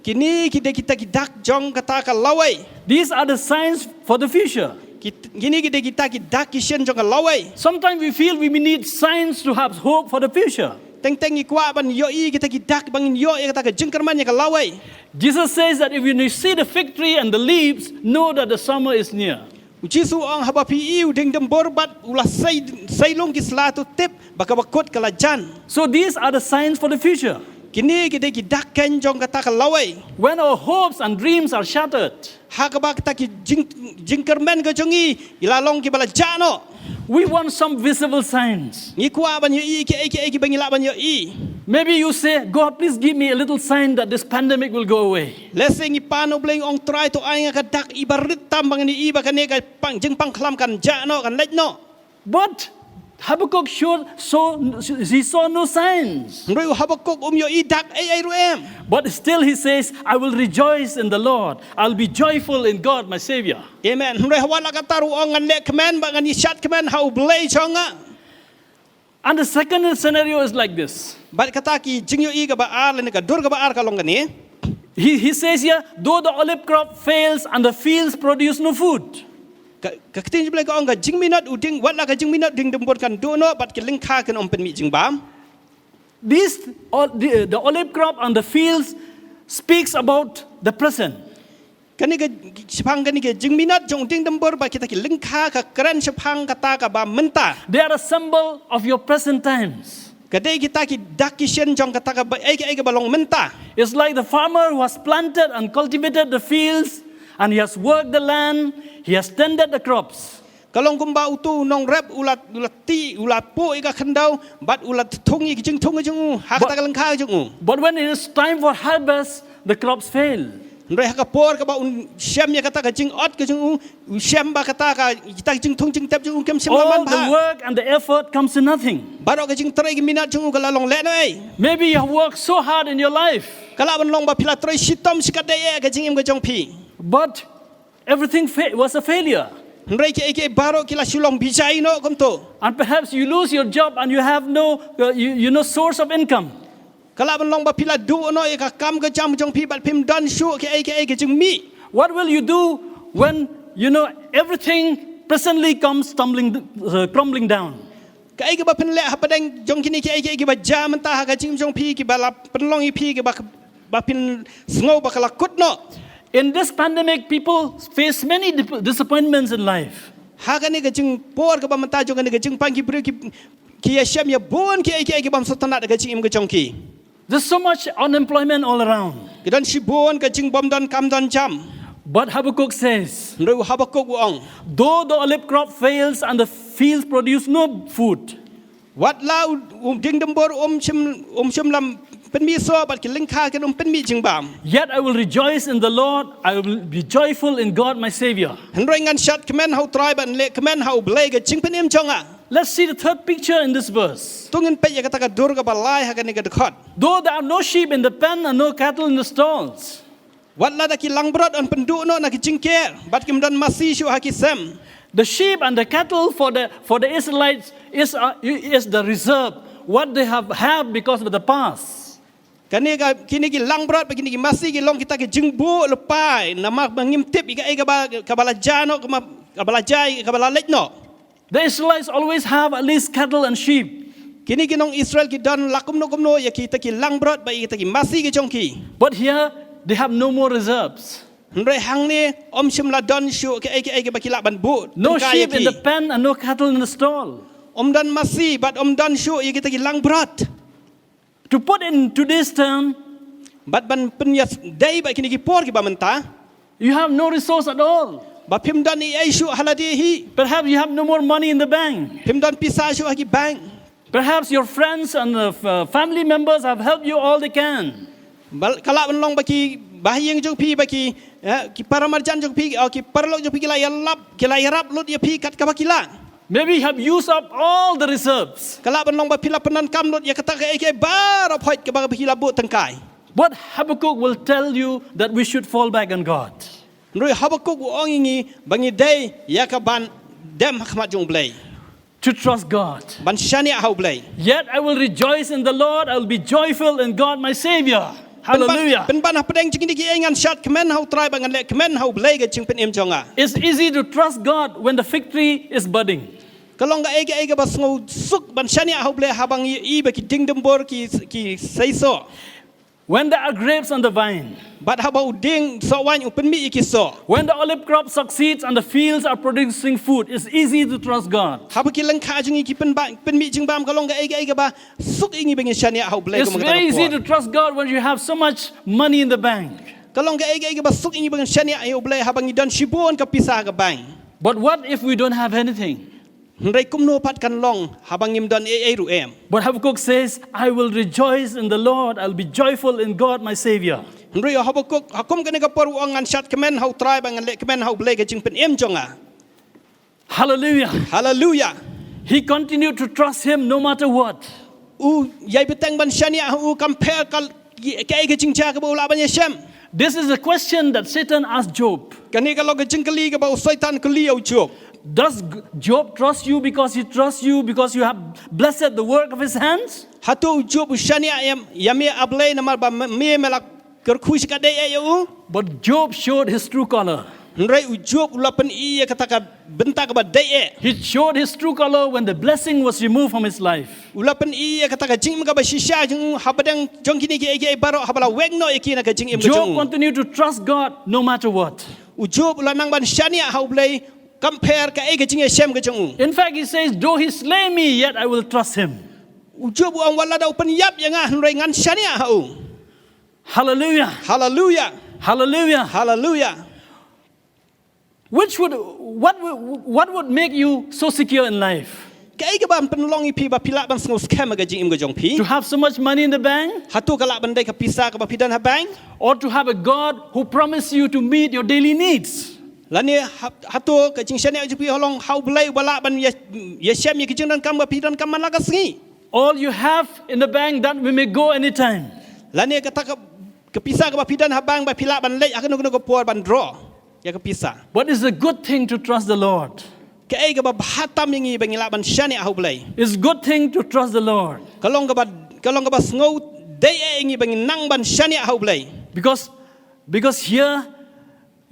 Kine ki dei kita ki dak jong kata ka lawei. These are the signs for the future. Ki, kine ki dei kita ki dak ki shin jong ka lawei. Sometimes we feel we may need signs to have hope for the future. Teng teng ngi kwah ban ïohi kita ki dak ba ngin ïoh ïa kata ka jingkyrmen ïa ka lawei. Jesus says that if you see the fig tree and the leaves, know that the summer is near. U Jisu u ong haba phi ïohi u dieng dymbur bad u la sei, sei lung ki sla to tip ba kaba kut ka la jan. So these are the signs for the future. Kine ki dei ki dak keiñ jong kata ka lawei. When our hopes and dreams are shattered, ha kaba kata ki jing, jingkyrmen ka jong ngi ki la long kiba la jah noh. We want some visible signs. Ngi kwah ban ïohi kiei kiei kiba ngi lah ban ïohi. Maybe you say, God, please give me a little sign that this pandemic will go away. Lehse ngi pan, U Blei, ngi ong, Trai, to ai nga ka dak iba rit tam ba ngan ïohi ba kane ka pang, jingpang khlam kan jah noh, kan leit noh. But Habakkuk sure saw, he saw no signs. Hynrei u Habakkuk um ïohi dak ei ei ruh em. But still he says, I will rejoice in the Lord. I'll be joyful in God, my Savior. Amen. Hynrei ha wat la katta ruh u ong ngan leh kmen bad ngan ïashad kmen ha U Blei jong nga. And the second scenario is like this. Bad kata ki jingïohi kaba ar lane ka dur kaba ar ka long kane. He, he says here, though the olive crop fails and the fields produce no food. Ka, ka ktien jong U Blei ka ong ka jingminot u dieng, wat la ka jingminot dieng dymbur kan duh noh bad ki lyngkha kin ym pynmih jingbam. This, ol-, the, the olive crop and the fields speaks about the present. Kane ka shaphang kane ka jingminot jong u dieng dymbur bad kita ki lyngkha ka kren shaphang kata kaba mynta. They are a symbol of your present times. Ka dei kita ki dak ki shin jong kata kaba, ei, ei kaba long mynta. It's like the farmer who has planted and cultivated the fields, and he has worked the land, he has tended the crops. Ka long kumba uto u nongrep u la, u la tih, u la puh ïa ka khyndew bad u la thung ïa ka jingthung ka jong u ha kata ka lyngkha ka jong u. But when it is time for harvest, the crops fail. Hynrei ha ka por kaba un shem ïa kata ka jingot ka jong u, u shem ba kata ka, kita ka jingthung jingtep jong u kim shym la man bha. All the work and the effort comes to nothing. Baroh ka jingtrei ka minot jong u ka la long lehnohei. Maybe you have worked so hard in your life. Ka lah ban long ba phi la trei shitom shikatdei ïa ka jingim ka jong phi. But everything fa-, was a failure. Hynrei kiei kiei baroh ki la shu long bijai noh kumto. And perhaps you lose your job and you have no, uh, you, you know, source of income. Ka lah ban long ba phi la duh noh ïa ka kam ka jam jong phi bad phim don shuh kiei kiei ka jingmih. What will you do when, you know, everything presently comes tumbling, uh, crumbling down? Kaei kaba phin leh hapdeng jong kine kiei kiei kiba jia mynta ha ka jingim jong phi kiba la pynlong ïa phi kiba ba phin sngew ba ka la kut noh. In this pandemic, people face many dip- disappointments in life. Ha kane ka jingpor kaba mynta jong kane ka jingpang, ki briew ki ki ïashem ïa bun kiei kiei ki bym sngewtynnat ha ka jingim ka jong ki. There's so much unemployment all around. Ki don shibun ka jingbym don kam don jam. But Habakkuk says, Hynrei u Habakuk u ong, though the olive crop fails and the fields produce no food, wat la u, u dieng dymbur um shym um shym la pynmih soh bad ki lyngkha kin um pynmih jingbam, yet I will rejoice in the Lord. I will be joyful in God my Savior. Hynrei ngan shad kmen ha u Trai bad ngan leh kmen ha U Blei ka jingpynim jong nga. Let's see the third picture in this verse. To ngin peit ïa kata ka dur kaba lai ha kane ka dkhot. Though there are no sheep in the pen and no cattle in the stalls, Wat la da ki langbrot yn pynduh noh na ki jingker bad kim don masi shuh ha ki sem. The sheep and the cattle for the for the Israelites is uh, is the reserve, what they have have because of the past. Kane ka kine ki langbrot bad kine ki masi ki long kita ki jingbuh lypa, namar ba ngim tip ïa kaei kaba kaba la jia noh, kaba kaba la jia, kaba la leit noh. The Israelites always have at least cattle and sheep. Kine ki nong Israel ki don la kumno kumno ïa kita ki langbrot bad ïa kita ki masi ki jong ki. But here they have no more reserves. Hynrei hangne ym shym la don shuh kaei kaei kaba ki lah ban buh. No Tyngkai ïa sheep in ki. The pen and no cattle in the stall. Ym don masi bad ym don shuh ïa kita ki langbrot. To put in today's term, Bad ban pynïadei bad kine ki por kiba mynta. You have no resource at all. Ba phim don ei ei shuh ha lade hi. Perhaps you have no more money in the bank. Phim don pisa shuh ha ki bank. Perhaps your friends and uh, f- uh, family members have helped you all they can. Bad ka lah ban long ba ki bahaïing jong phi, ba ki eh, ki paramarjan jong phi, oh, ki paralok jong phi ki la ïarap, ki la ïarap lut ïa phi kat kaba ki lah. Maybe you have used up all the reserves. Ka lah ban long ba phi la pyndonkam lut ïa kata kaei kaei baroh phoit kaba phi la buh tyngkai. But Habakkuk will tell you that we should fall back on God. Hynrei Habakuk u ong ïa ngi ba ngi dei ïa ka ban dem ha khmat jong U Blei. To trust God. Ban shaniah ha U Blei. Yet I will rejoice in the Lord. I will be joyful in God my Savior. Hallelujah. Pynban hapdeng jong kine kiei ngan shad kmen ha U Trai bad ngan leh kmen ha U Blei ka jingpynim jong nga. It's easy to trust God when the fig tree is budding. Ka long kaei kaei kaba sngewsuk ban shaniah ha U Blei haba ngi ïohi ba ki dieng dymbur ki ki seisoh. When there are grapes on the vine. Bad haba u dieng soh waiñ u pynmih ïa ki soh. When the olive crop succeeds and the fields are producing food, it's easy to trust God. Haba ki lyngkha jong ngi ki pynba pynmih jingbam, ka long kaei kaei kaba suk ïa ngi ba ngin shaniah ha U Blei. It's very easy to trust God when you have so much money in the bank. Ka long kaei kaei kaba suk ïa ngi ba ngin shaniah ha U Blei haba ngi don shibun ka pisa ha ka bank. But what if we don't have anything? Hynrei kumno pat kan long haba ngim don ei ei ruh em. But Habakkuk says, I will rejoice in the Lord, I'll be joyful in God my Savior. Hynrei ïa Habakuk ha kum kane ka por u ong ngan shad kmen ha U Trai bad ngan leh kmen ha U Blei ka jingpynim jong nga. Hallelujah. Hallelujah. He continued to trust him no matter what. U ïai bteng ban shaniah ha u kam pher ka kaei ka jingjia kaba u lah ban ïashem. This is the question that Satan asked Job. Kane ka long ka jingkylli kaba u Soitan kylli ïa u Job. Does Job trust you because he trusts you because you have blessed the work of his hands? Hato u Job u shaniah ïa me A Blei namar ba me me la kyrkhu shi ka dei eh ïa u? But Job showed his true color. Hynrei u Job u la pyni ïa kata ka bynta kaba dei eh. He showed his true color when the blessing was removed from his life. U la pyni ïa kata ka jingim kaba shisha jong u hapdeng jong kine kiei kiei baroh haba la weng noh ïa ki na ka jingim ka jong u. Job continued to trust God no matter what. U Job u la nang ban shaniah ha U Blei kam pher kaei ka jingïashem ka jong u. In fact, he says, though he slay me, yet I will trust him. U Job u ong wat la da u pynïap ïa nga hynrei ngan shaniah ha u. Hallelujah. Hallelujah. Hallelujah. Hallelujah. Hallelujah. Which would what would- what would make you so secure in life? Kaei kaba pynlong ïa phi ba phi lah ban sngewskhem ha ka jingim ka jong phi? To have so much money in the bank? Hato ka lah ban dei ka pisa kaba phi don ha bank? Or to have a God who promised you to meet your daily needs? Lane ha- hato ka jingshaniah jong phi ka long ha U Blei uba lah ban ïa- ïashem ïa ki jingdonkam ba phi donkam man la ka sngi? All you have in the bank that we may go anytime. Lane kata ka ka pisa kaba phi don ha bank ba phi lah ban leit ha kano kano ka por ban draw ïa ka pisa. But it's a good thing to trust the Lord. Kaei kaba bha tam ïa ngi ba ngi lah ban shaniah ha U Blei. It's a good thing to trust the Lord. Ka long kaba ka long kaba sngewdei eh ïa ngi ba ngi nang ban shaniah ha U Blei. Because because here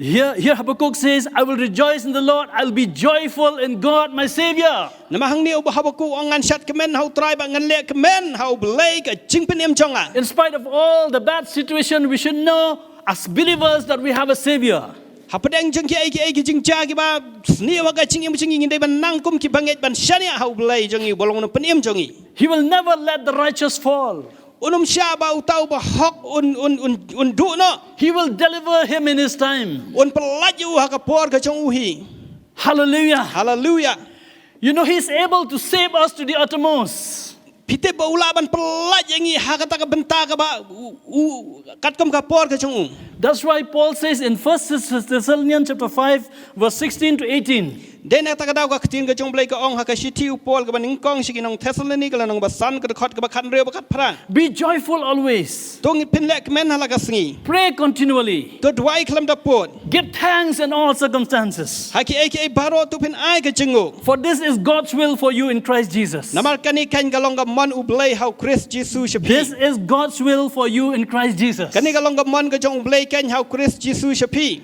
Here, here Habakkuk says, "I will rejoice in the Lord, I'll be joyful in God, my Savior." Namar hangne u Habakkuk u ong, ngan shad kmen ha u Trai bad ngan leh kmen ha U Blei ka jingpynim jong nga. In spite of all the bad situation, we should know as believers that we have a Savior. Hapdeng jong kiei kiei ki jingjia kiba sniew ha ka jingim jong ngi, ngin dei ban nang kum kiba ngeit ban shaniah ha U Blei jong ngi, uba long u nongpynim jong ngi. He will never let the righteous fall. Un ym shah ba uta uba hok un, un, un, un duh noh. He will deliver him in his time. Un pyllait ïa u ha ka por ka jong u hi. Hallelujah. Hallelujah. You know, he's able to save us to the uttermost. Phi tip ba u lah ban pyllait ïa ngi ha kata ka bynta kaba u, u, katkum ka por ka jong u. That's why Paul says in First Thessalonians chapter five, verse sixteen to eighteen. Dei na kata ka daw ka ktien ka jong U Blei ka ong ha ka shithi u Paul kaba nyngkong sha ki nong Thessaloni, ka lynnong ba san, ka dkhot kaba khathynriew bad khatphra. Be joyful always. To ngin pynleh kmen ha la ka sngi. Pray continually. To duwai khlem da pud. Give thanks in all circumstances. Ha kiei kiei baroh to phin ai ka jingngooh. For this is God's will for you in Christ Jesus. Namar kane ka long ka mon U Blei ha u Khrist Jisu sha phi. This is God's will for you in Christ Jesus. Kane ka long ka mon ka jong U Blei ha u Khrist Jisu sha phi.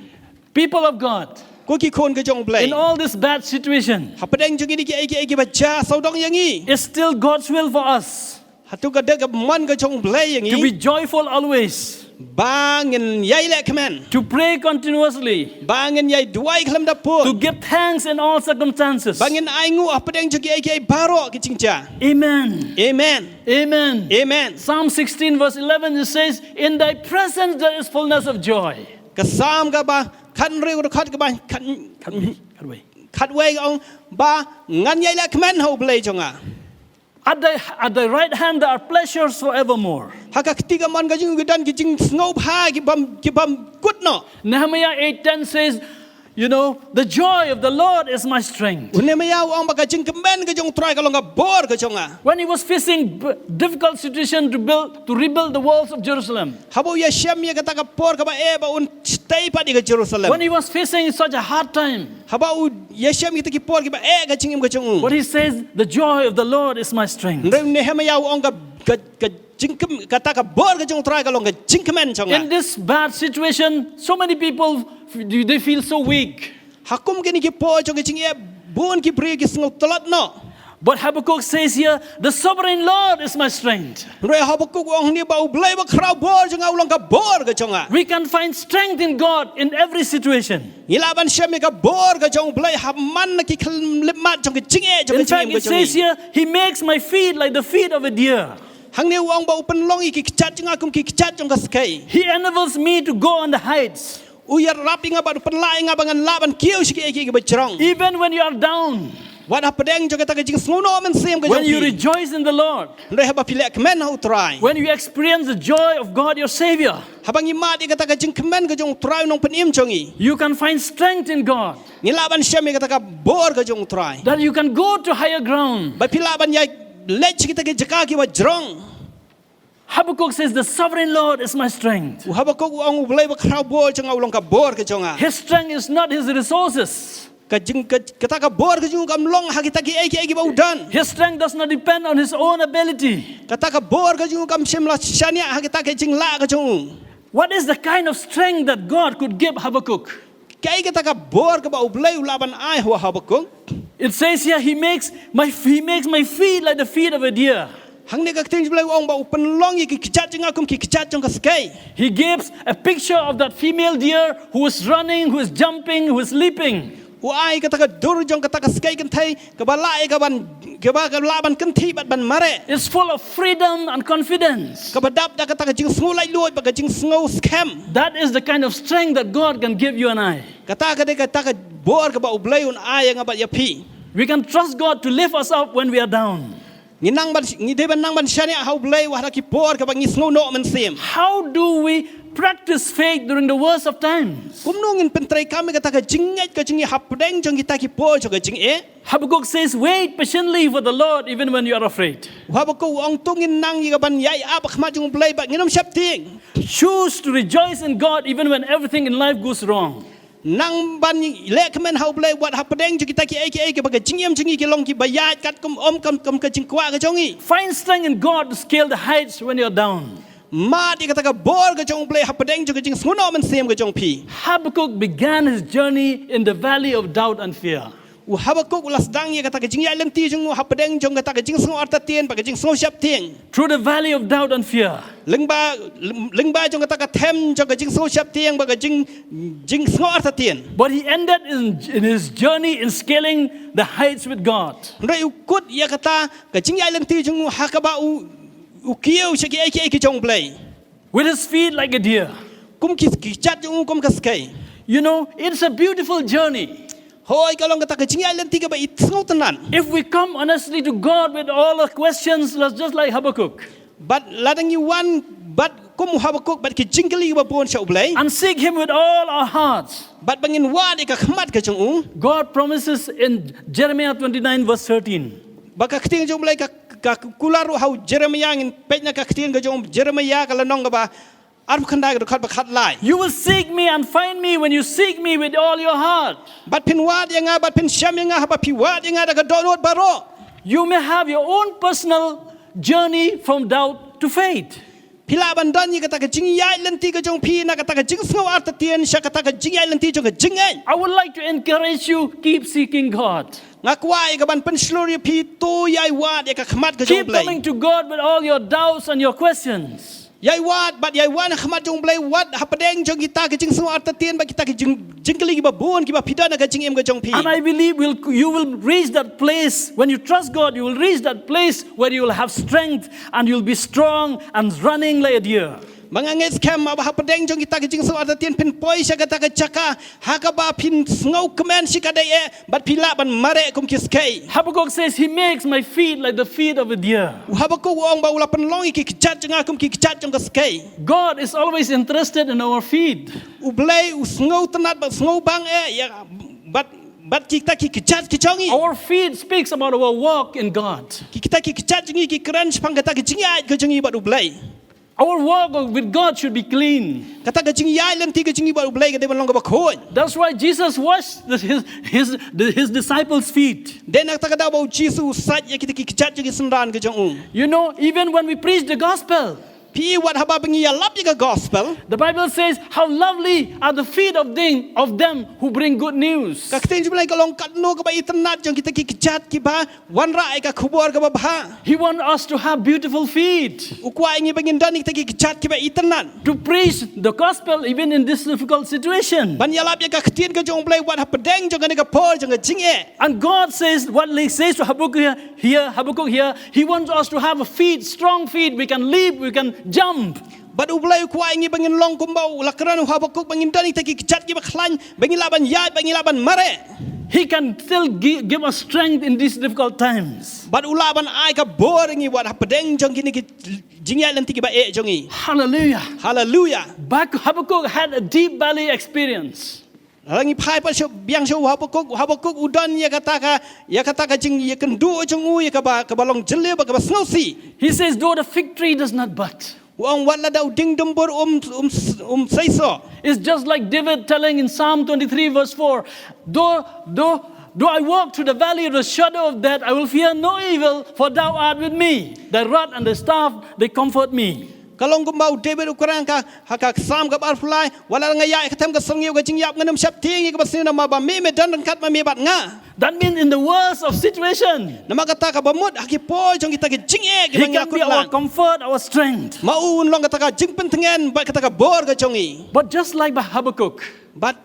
People of God, ko ki khun ka jong U Blei. In all this bad situation, hapdeng jong kine kiei kiei kiba jia sawdong ïa ngi, it's still God's will for us. Hato ka dei ka mon ka jong U Blei ïa ngi. To be joyful always. Ba ngin ïai leh kmen. To pray continuously. Ba ngin ïai duwai khlem da pud. To give thanks in all circumstances. Ba ngin ai nguh hapdeng jong kiei kiei baroh ki jingjia. Amen. Amen. Amen. Amen. Psalm sixteen verse eleven, it says, "In thy presence there is fullness of joy." Ka Salm kaba khathynriew, ka dkhot kaba khat, khatwei, khatwei ka ong ba ngan ïai leh kmen ha U Blei jong nga. At thy, at thy right hand there are pleasures forevermore. Ha ka kti kamon ka jong u ki don ki jingsngewbha kibym, kibym kut noh. Nehemiah eight ten says, you know, "The joy of the Lord is my strength." U Nehemiah u ong ba ka jingkmen ka jong U Trai ka long ka bor ka jong nga. When he was facing b-, difficult situation to build, to rebuild the walls of Jerusalem. Haba u ïashem ïa kata ka por kaba eh ba un tei pat ïa ka Jerusalem. When he was facing such a hard time, haba u ïashem ïa kita ki por kiba eh ha ka jingim ka jong u, what he says, "The joy of the Lord is my strength." Hynrei u Nehemiah u ong ka, ka, ka jingkmen, kata ka bor ka jong U Trai ka long ka jingkmen jong nga. In this bad situation, so many people f-, they feel so weak. Ha kum kine ki por jong ka jingeh, bun ki briew ki sngew tlot noh. But Habakkuk says here, "The sovereign Lord is my strength." Hynrei Habakkuk u ong hangne ba U Blei Bakhraw bor jong nga u long ka bor ka jong nga. We can find strength in God in every situation. Ngi lah ban shem ïa ka bor ka jong U Blei ha man la ki khyllipmat jong ka jingeh jong ka jingim ka jong ngi. In fact, it says here, "He makes my feet like the feet of a deer." Hangne u ong ba u pynlong ïa ki kjat jong nga kum ki kjat jong ka skei. "He enables me to go on the heights." U ïarap ïa nga bad u pynlah ïa nga ba ngan lah ban kiew sha kiei kiei kiba jrong. Even when you are down, wat hapdeng jong kata ka jingsngewnoh mynsiem ka jong phi, when you rejoice in the Lord, hynrei haba phi leh kmen ha U Trai, when you experience the joy of God, your Savior, haba ngi mad ïa kata ka jingkmen ka jong U Trai u Nongpynim jong ngi, you can find strength in God. Ngi lah ban shem ïa kata ka bor ka jong U Trai. That you can go to higher ground. Ba phi lah ban ïai leit sha kita ki jaka kiba jrong. Habakkuk says, "The sovereign Lord is my strength." U Habakkuk u ong, "U Blei Bakhraw bor jong nga u long ka bor ka jong nga." His strength is not his resources. Ka jing, ka, kata ka bor ka jong u kam long ha kita kiei kiei kiba u don. His strength does not depend on his own ability. Kata ka bor ka jong u kam shym la shaniah ha kita ki jinglah ka jong u. What is the kind of strength that God could give Habakkuk? Kaei kata ka bor kaba U Blei u lah ban ai ha u Habakkuk? It says here, "He makes my, he makes my feet like the feet of a deer." Hangne ka ktien U Blei u ong ba u pynlong ïa ki kjat jong nga kum ki kjat jong ka skei. He gives a picture of that female deer who is running, who is jumping, who is leaping. U ai kata ka dur jong kata ka skei kynthei kaba lah ïa ka ban, kaba, kaba lah ban kynthih bad ban mareh. It's full of freedom and confidence. Kaba dap da kata ka jingsngew laitluid bad ka jingsngew skhem. That is the kind of strength that God can give you and I. Kata ka dei kata ka bor kaba U Blei un ai ïa nga bad ïa phi. We can trust God to lift us up when we are down. Ngi nang ban, ngi dei ban nang ban shaniah ha U Blei wat ha ki por kaba ngi sngewnoh mynsiem. How do we practice faith during the worst of times? Kumno ngin pyntreikam ïa kata ka jingngeit ka jong ngi hapdeng jong kita ki por jong ka jingeh? Habakkuk says, "Wait patiently for the Lord even when you are afraid." U Habakkuk u ong, to ngin nang ïa ka ban ïai ap ha khmat jong U Blei bad ngin ym sheptieng. Choose to rejoice in God even when everything in life goes wrong. Nang ban leh kmen ha U Blei wat hapdeng jong kita kiei kiei kiba ka jingim jong ngi ki long kiba ïaid katkum ym kum, kum ka jingkwah ka jong ngi. Find strength in God to scale the heights when you're down. Mad ïa kata ka bor ka jong U Blei hapdeng jong ka jingsngewnoh mynsiem ka jong phi. Habakkuk began his journey in the valley of doubt and fear. U Habakuk u la sdang ïa kata ka jingïaid lynti jong u hapdeng jong kata ka jingsngew artatien bad ka jingsngew sheptieng. Through the valley of doubt and fear. Lyngba, lyngba jong kata ka them jong ka jingsngew sheptieng bad ka jing, jingsngew artatien. But he ended in, in his journey in scaling the heights with God. Hynrei u kut ïa kata ka jingïaid lynti jong u ha kaba u, u kiew sha kiei kiei ki jong U Blei. With his feet like a deer. Kum ki, ki kjat jong u kum ka skei. You know, it's a beautiful journey. Hooid, ka long kata ka jingïaid lynti kaba i sngewtynnat. If we come honestly to God with all our questions, let's just like Habakkuk. Bad lada ngi wan bad kum u Habakuk bad ki jingkylli kiba bun sha U Blei. And seek him with all our hearts. Bad ba ngin wad ïa ka khmat ka jong u. God promises in Jeremiah twenty-nine verse thirteen. Ba ka ktien jong U Blei ka, ka kular ruh ha u Jeremiah, ngin peit na ka ktien ka jong u Jeremiah ka lynnong kaba arphew khyndai, ka dkhot ba khatlai. You will seek me and find me when you seek me with all your heart. Bad phin wad ïa nga, bad phin shem ïa nga, haba phi wad ïa nga da ka dohnud baroh. You may have your own personal journey from doubt to faith. Phi lah ban don ïa kata ka jingïaid lynti ka jong phi na kata ka jingsngew artatien sha kata ka jingïaid lynti jong ka jingngeit. I would like to encourage you, keep seeking God. Nga kwah ïa ka ban pynshlur ïa phi, to ïai wad ïa ka khmat ka jong U Blei. Keep coming to God with all your doubts and your questions. Ïai wad bad ïai wan ha khmat jong U Blei, wat hapdeng jong kita ki jingsngew artatien bad kita ki jing, jingkylli kiba bun kiba phi don ha ka jingim ka jong phi. And I believe will, you will reach that place. When you trust God, you will reach that place where you will have strength and you'll be strong and running like a deer. Ba nga ngeit skhem ba hapdeng jong kita ki jingsngew artatien phin poi sha kata ka jaka ha kaba phin sngewkmen shikatdei eh bad phi lah ban mareh kum ki skei. Habakkuk says, "He makes my feet like the feet of a deer." U Habakuk u ong ba u la pynlong ïa ki kjat jong nga kum ki kjat jong ka skei. God is always interested in our feet. U Blei u sngewtynnat bad sngewbang eh ïa bad, bad kita ki kjat ki jong ngi. Our feet speaks about our walk in God. Ki, kita ki kjat jong ngi ki kren shaphang kata ka jingïaid ka jong ngi bad U Blei. Our walk with God should be clean. Kata ka jingïaid lynti ka jong ngi bad U Blei ka dei ban long kaba khuid. That's why Jesus washed the, his, his, the, his disciples' feet. Dei na kata ka daw ba U Jisu u sait ïa kita ki kjat jong ki synran ka jong u. You know, even when we preach the gospel, phi i wat haba ba ngi ïalap ïa ka gospel. The Bible says, "How lovely are the feet of them, of them who bring good news." Ka ktien jong U Blei ka ong katno kaba itynnat jong kita ki kjat kiba wanrah ïa ka khubor kaba bha. He wants us to have beautiful feet. U kwah ïa ngi ba ngin don ïa kita ki kjat kiba itynnat. To preach the gospel even in this difficult situation. Ban ïalap ïa ka ktien ka jong U Blei wat hapdeng jong kane ka por jong ka jingeh. And God says, what he says to Habakkuk here, here, Habakkuk here, he wants us to have a feet, strong feet, we can leap, we can jump. Bad U Blei u kwah ïa ngi ba ngin long kumba u la kren u Habakuk, ba ngin don ïa kita ki kjat kiba khlaiñ, ba ngin lah ban ïaid, ba ngin lah ban mareh. He can still gi-, give us strength in these difficult times. Bad u lah ban ai ka bor ïa ngi wat hapdeng jong kine ki jingïaid lynti kiba eh jong ngi. Hallelujah. Hallelujah. Bak-, Habakkuk had a deep valley experience. Lada ngi phai pat sha, biang sha u Habakuk, u Habakuk u don ïa kata ka, ïa kata ka jingïakynduh jong u, ïa kaba, kaba long jylliew bad kaba sngewsih. He says, "Though the fig tree does not bud." U ong wat lada u dieng dumbur um, um, um seisoh. It's just like David telling in Psalm twenty-three verse four, "Though, though, though I walk through the valley of the shadow of death, I will fear no evil, for thou art with me. Thy rod and thy staff, they comfort me." Ka long kumba u David u kren ha ka, ha ka Salm kaba arphew lai, wat la nga ïaid ha ka them ka syrngiew ka jingïap ngan ym sheptieng ïa kaba sniew namar ba me, me don ryngkat ma me bad nga. That means in the worst of situation, namar kata kaba mut ha ki por jong kita ki jingeh kiba ngi la kut lang, he can be our comfort, our strength. Ma u un long kata ka jingpyntngen bad kata ka bor ka jong ngi. But just like Habakkuk, bad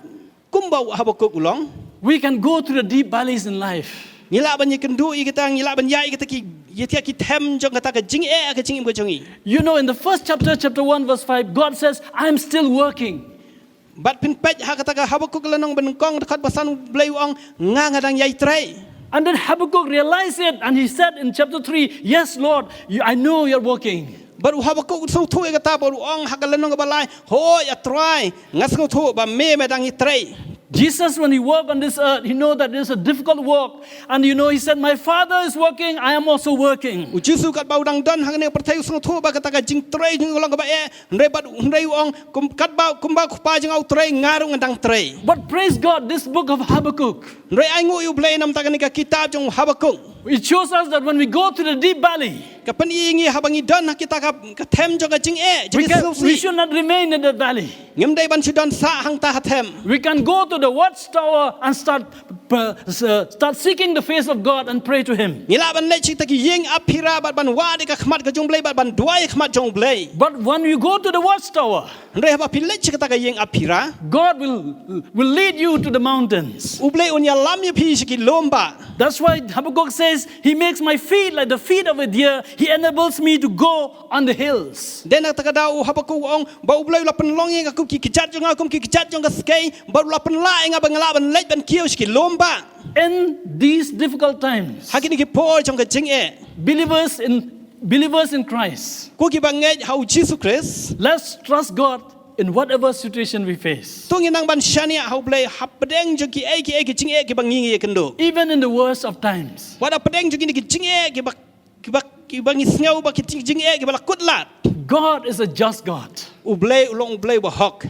kumba u Habakuk u long, we can go through the deep valleys in life. Ngi lah ban ïakynduh ïa kita, ngi lah ban ïaid ïa kita ki, ïa kita ki them jong kata ka jingeh ka jingim ka jong ngi. You know, in the first chapter, chapter one, verse five, God says, "I am still working." Bad phin peit ha kata ka Habakuk lynnong ba nyngkong dkhot ba san, U Blei u ong, "Nga, nga dang ïai trei." And then Habakkuk realized it and he said in chapter three, "Yes, Lord, you, I know you're working." Bad u Habakuk u sngewthuh ïa kata bad u ong ha ka lynnong kaba lai, "Hooid, A Trai, nga sngewthuh ba me, me dang ïai trei." Jesus, when he walked on this earth, he know that this is a difficult walk. And you know, he said, "My Father is working, I am also working." U Jisu katba u dang don ha kane ka pyrthei u sngewthuh ba kata ka jingtrei jong u ka long kaba eh, hynrei bad, hynrei u ong, kum, katba, kumba u Kpa jong nga u trei, nga ruh nga dang trei. But praise God, this book of Habakkuk. Hynrei ai nguh ïa U Blei namar kane ka kitab jong u Habakuk. It shows us that when we go to the deep valley, Ka pyni ïa ngi haba ngi don ha kita ka, ka them jong ka jingeh, we, jong ka can, sngewsih, we should not remain in that valley. Ngim dei ban shu don sah hangta ha them. We can go to the watchtower and start, uh, start seeking the face of God and pray to Him. Ngi lah ban leit sha kita ki ïing aphira bad ban wad ïa ka khmat ka jong U Blei bad ban duwai ïa ka khmat jong U Blei. But when you go to the watchtower, Hynrei haba phi leit sha kata ka ïing aphira, God will, will lead you to the mountains. U Blei un ïalam ïa phi sha ki lum bah. That's why Habakkuk says, "He makes my feet like the feet of a deer. He enables me to go on the hills." Dei na kata ka daw u Habakkuk u ong ba U Blei u la pynlong ïa nga kum ki kjat jong nga, kum ki kjat jong ka skei, bad u la pynlah ïa nga ba nga lah ban leit ban kiew sha ki lum bah. In these difficult times, Ha kine ki por jong ka jingeh, believers in, believers in Christ, ko kiba ngeit ha U Jisu Khrist, let's trust God in whatever situation we face. To ngin nang ban shaniah ha U Blei hapdeng jong kiei kiei ki jingeh kiba ngi ngi ïakynduh. Even in the worst of times, Wat hapdeng jong kine ki jingeh kiba, kiba, kiba ngi sngew ba ki jing, jingeh kiba la kut lad, God is a just God. U Blei u long U Blei uba hok.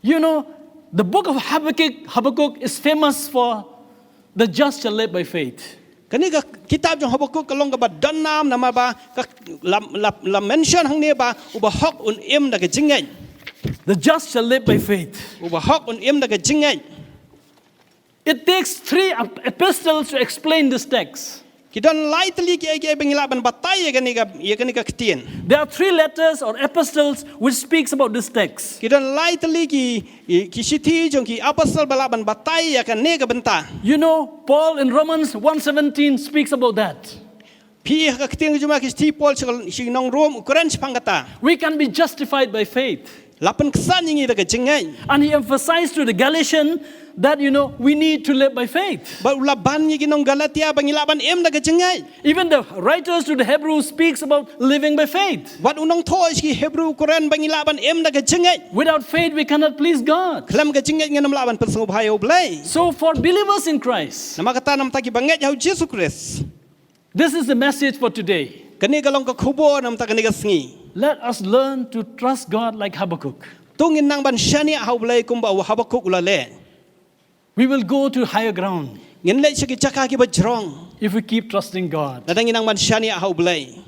You know, the book of Habakkuk, Habakkuk is famous for the just shall live by faith. Kane ka kitab jong Habakkuk ka long kaba don nam namar ba ka la, la, la mention hangne ba uba hok un im da ka jingngeit. The just shall live by faith. Uba hok un im da ka jingngeit. It takes three ep-, epistles to explain this text. Ki don lai tylli kiei kiei ba ngi lah ban batai ïa kane ka, ïa kane ka ktien. There are three letters or epistles which speaks about this text. Ki don lai tylli ki, ki, ki shithi jong ki apostol ba lah ban batai ïa kane ka bynta. You know, Paul in Romans one seventeen speaks about that. Phi i ha ka ktien ka jong u, ki shithi Paul sha ki nong Rom u kren shaphang kata. We can be justified by faith. La pynksan ïa ngi da ka jingngeit. And he emphasized to the Galatian that, you know, we need to live by faith. Bad u la ban ïa ki nong Galatia ba ngi lah ban im da ka jingngeit. Even the writers to the Hebrews speaks about living by faith. Wat u nongthoh sha ki Hebru u kren ba ngi lah ban im da ka jingngeit. Without faith, we cannot please God. Khlem ka jingngeit ngin ym lah ban pynsngewbha ïa U Blei. So for believers in Christ, Namar kata namar ta kiba ngeit ha U Jisu Khrist, this is the message for today. Kane ka long ka khubor namar ta kane ka sngi. Let us learn to trust God like Habakkuk. To ngin nang ban shaniah ha U Blei kumba u Habakkuk u la leh. We will go to higher ground. Ngin leit sha ki jaka kiba jrong. If we keep trusting God. Lada ngin nang ban shaniah ha U Blei.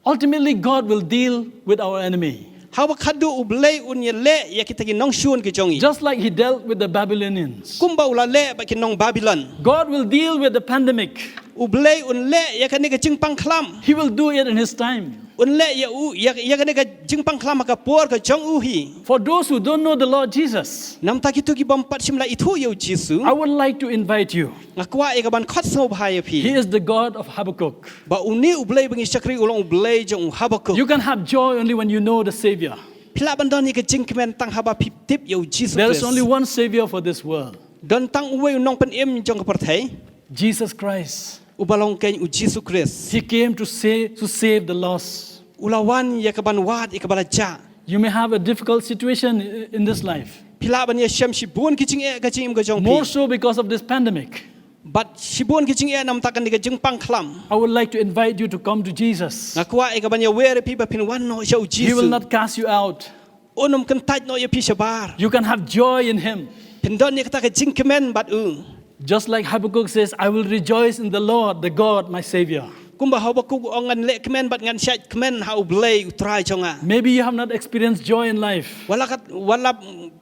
Ultimately, God will deal with our enemy. Haba khadduh U Blei un ïaleh ïa kita ki nongshun ki jong ngi. Just like he dealt with the Babylonians. Kumba u la leh bad ki nong Babilon. God will deal with the pandemic. U Blei un leh ïa kane ka jingpang khlam. He will do it in his time. Un leh ïa u, ïa, ïa kane ka jingpang khlam ha ka por ka jong u hi. For those who don't know the Lord Jesus, Namar ta kito ki bym pat shym la ithuh ïa U Jisu, I would like to invite you. Nga kwah ïa ka ban khot sngewbha ïa phi. He is the God of Habakkuk. Ba une U Blei ba ngi shakri u long U Blei jong u Habakkuk. You can have joy only when you know the Savior. Phi lah ban don ïa ka jingkmen tang haba phi tip ïa U Jisu Khrist. There is only one Savior for this world. Don tang uwei u nongpynim jong ka pyrthei. Jesus Christ. Uba long kein U Jisu Khrist. He came to save, to save the lost. U la wan ïa ka ban wad ïa kaba la jah. You may have a difficult situation i-, in this life. Phi lah ban ïashem shibun ki jingeh ha ka jingim ka jong phi. More so because of this pandemic. Bad shibun ki jingeh namar ta kane ka jingpang khlam. I would like to invite you to come to Jesus. Nga kwah ïa ka ban ïawer ïa phi ba phin wan noh sha U Jisu. He will not cast you out. Un ym kyntait noh ïa phi shabar. You can have joy in him. Phin don ïa kata ka jingkmen bad u. Just like Habakkuk says, "I will rejoice in the Lord, the God, my Savior." Kumba Habakkuk u ong, ngan leh kmen bad ngan shait kmen ha U Blei U Trai jong nga. Maybe you have not experienced joy in life. Wat la ka, wat la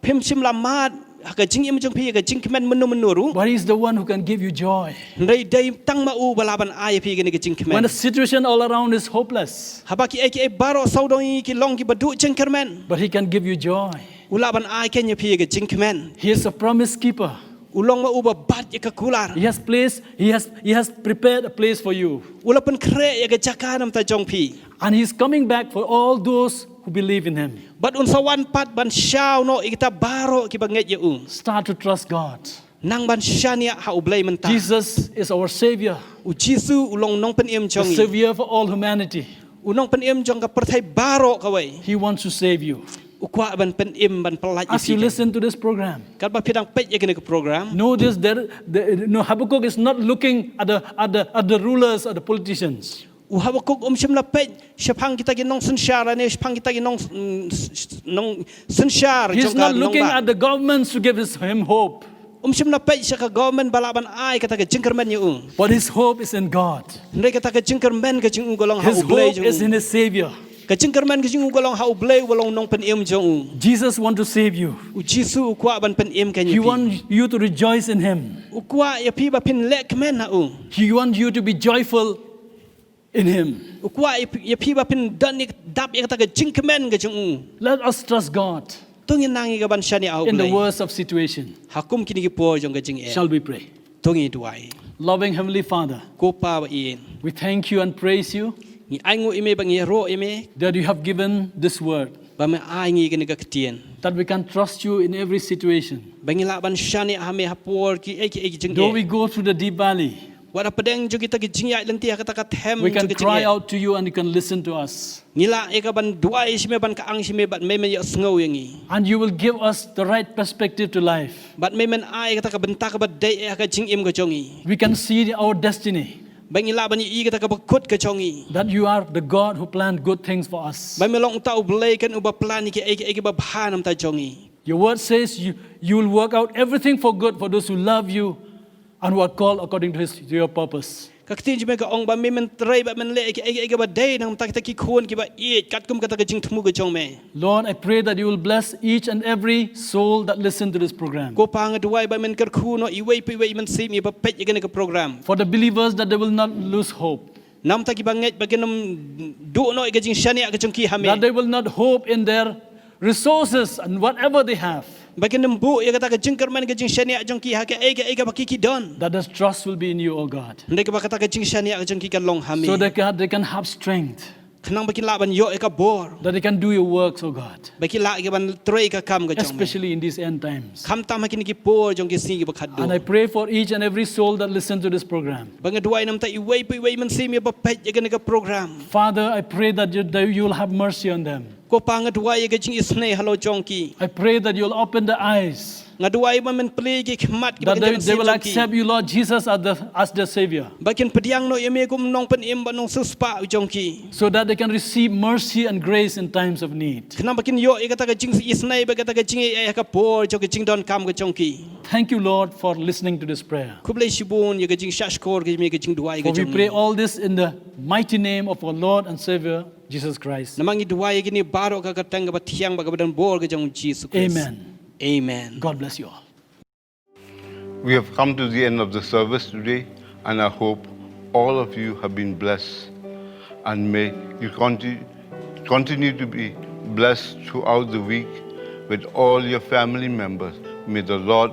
phim shym la mad ha ka jingim jong phi ïa ka jingkmen mynno mynno ruh. But he's the one who can give you joy. Hynrei dei tang ma u ba lah ban ai ïa phi kane ka jingkmen. When the situation all around is hopeless, Haba kiei kiei baroh sawdong ïa ngi ki long kiba duh jingkyrmen, but he can give you joy. U lah ban ai kein ïa phi ïa ka jingkmen. He is a promise keeper. U long ma u ba bat ïa ka kular. He has place, he has, he has prepared a place for you. U la pynkhreh ïa ka jaka namar ta jong phi. And he is coming back for all those who believe in him. Bad un sa wan pat ban shaw noh ïa kita baroh kiba ngeit ïa u. Start to trust God. Nang ban shaniah ha U Blei mynta. Jesus is our Savior. U Jisu u long nongpynim jong ngi. The Savior for all humanity. U nongpynim jong ka pyrthei baroh kawei. He wants to save you. U kwah ban pynim ban pyllait ïa phi. As you listen to this program, katba phi dang peit ïa kane ka program, know this, there, the, no, Habakkuk is not looking at the, at the, at the rulers or the politicians. U Habakkuk um shym la peit shaphang kita ki nongsynshar ne shaphang kita ki nong, mm, s-, s-, nongsynshar jong ka nongbah. He's not looking at the governments to give his, him hope. Um shym la peit sha ka government ba lah ban ai kata ka jingkyrmen ïa u. But his hope is in God. Hynrei kata ka jingkyrmen ka jong u ka long ha U Blei jong u. His hope is in his Savior. Ka jingkyrmen ka jong u ka long ha U Blei uba long u nongpynim jong u. Jesus want to save you. U Jisu u kwah ban pynim kane ïa phi. He want you to rejoice in him. U kwah ïa phi ba phin leh kmen ha u. He want you to be joyful in him. U kwah ïa phi ba phin don ïa dap ïa kata ka jingkmen ka jong u. Let us trust God. To ngin nang ïa ka ban shaniah ha U Blei. In the worst of situation. Ha kum kine ki por jong ka jingeh. Shall we pray? To ngin duwai. Loving Heavenly Father. Ko Pa ba ïeit. We thank you and praise you. Ngi ainguh ïa me bad ngi ïaroh ïa me. That you have given this word. Ba me ai ngi kane ka ktien. That we can trust you in every situation. Ba ngi lah ban shaniah ha me ha por kiei kiei ki jingeh. Though we go through the deep valley. Wat hapdeng jong kita ki jingïaid lynti ha kata ka them jong ka jingeh. We can cry out to you and you can listen to us. Ngi lah ïa ka ban duwai sha me ban ka ang sha me bad me men ïohsngew ïa ngi. And you will give us the right perspective to life. Bad me men ai kata ka bynta kaba dei ha ka jingim ka jong ngi. We can see our destiny. Ba ngi lah ban ïohi kata kaba kut ka jong ngi. That you are the God who planned good things for us. Ba me long uta U Blei kan uba plan ïa kiei kiei kiba bha namta jong ngi. Your word says you, you will work out everything for good for those who love you and who are called according to his to your purpose. Ka ktien jong me ka ong ba me men trei ba men leh ïa kiei kiei kiba dei na ka bynta kita ki khun kiba ïeit katkum kata ka jingthmu ka jong me. Lord, I pray that you will bless each and every soul that listen to this program. Ko Pa nga duwai ba men kyrkhu noh iwei pa iwei i mynsiem iba peit ïa kane ka program. For the believers that they will not lose hope. Na ka bynta kiba ngeit ba kin ym duh noh ïa ka jingshaniah ka jong ki ha me. That they will not hope in their resources and whatever they have. Ba kin ym buh ïa kata ka jingkyrmen ka jingshaniah jong ki ha kaei kaei kaba ki ki don. That their trust will be in you, O God. Hynrei kaba kata ka jingshaniah ka jong ki kan long ha me. So that they can have strength. Khnang ba kin lah ban ïoh ïa ka bor. That they can do your works, O God. Ba kin lah ïa ka ban trei ïa ka kam ka jong me. Especially in these end times. Khamtam ha kine ki por jong ki sngi kiba khatduh. And I pray for each and every soul that listen to this program. Ba nga duwai na ka bynta iwei pa iwei i mynsiem iba peit ïa kane ka program. Father, I pray that you, that you will have mercy on them. Ko Pa, nga duwai ïa ka jingisynei halor jong ki. I pray that you'll open the eyes. Nga duwai ba men plie ki khmat kiba kin ïohi. That they, they will accept you, Lord Jesus, as the, as their Savior. Ba kin pdiang noh ïa me kum u nongpynim bad u nongsiewspah jong ki. So that they can receive mercy and grace in times of need. Khnang ba kin ïoh ïa kata ka jingisynei bad kata ka jingïeit ha ka por jong ka jingdonkam ka jong ki. Thank you, Lord, for listening to this prayer. Khublei shibun ïa ka jingshahshkor ka jingduwai ka jong ngi. For we pray all this in the mighty name of our Lord and Savior, Jesus Christ. Namar ngi duwai ïa kine baroh ha ka kyrteng kaba thiang bad kaba donbor ka jong u Jisu Khrist. Amen. Amen. God bless you all. We have come to the end of the service today, and I hope all of you have been blessed. And may you conti- continue to be blessed throughout the week with all your family members. May the Lord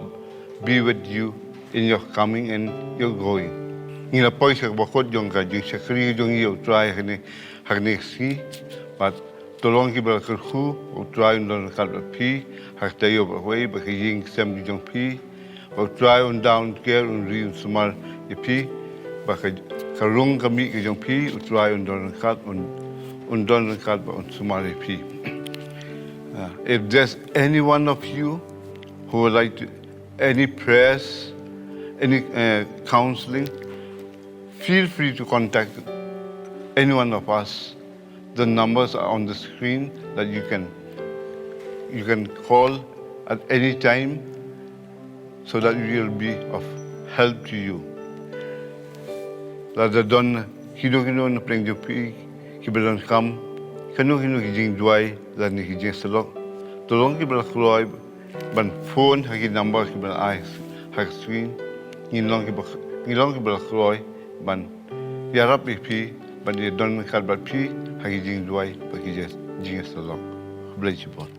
be with you in your coming and your going. Ngi la poi sha ka bakut jong ka jingshakri jong ngi ïa U Trai ha kane ha kane ka sngi. Bad to long kiba la kyrkhu, U Trai un don ryngkat bad phi ha ka taïew bad kawei bad ka ïing ka sem jong phi. Bad U Trai un da, un ker, un ri, un sumar ïa phi. Bad ka, ka rung ka mih ka jong phi, U Trai un don ryngkat, un, un don ryngkat bad un sumar ïa phi. Uh, if there's any one of you who would like to, any prayers, any uh, counseling, feel free to contact any one of us. The numbers are on the screen that you can you can call at any time so that we will be of help to you. Lada don kino kino na pdeng jong phi kiba donkam kano kano ki jingduwai lane ki jingsyllok, to long kiba la kloi ban phone ha ki number kiba la ai ha ka screen. Ngi long kiba ngi long kiba la kloi ban ïarap ïa phi bad ïadon ryngkat bad phi ha ki jingduwai bad ki jingsyllok. Khublei shibun.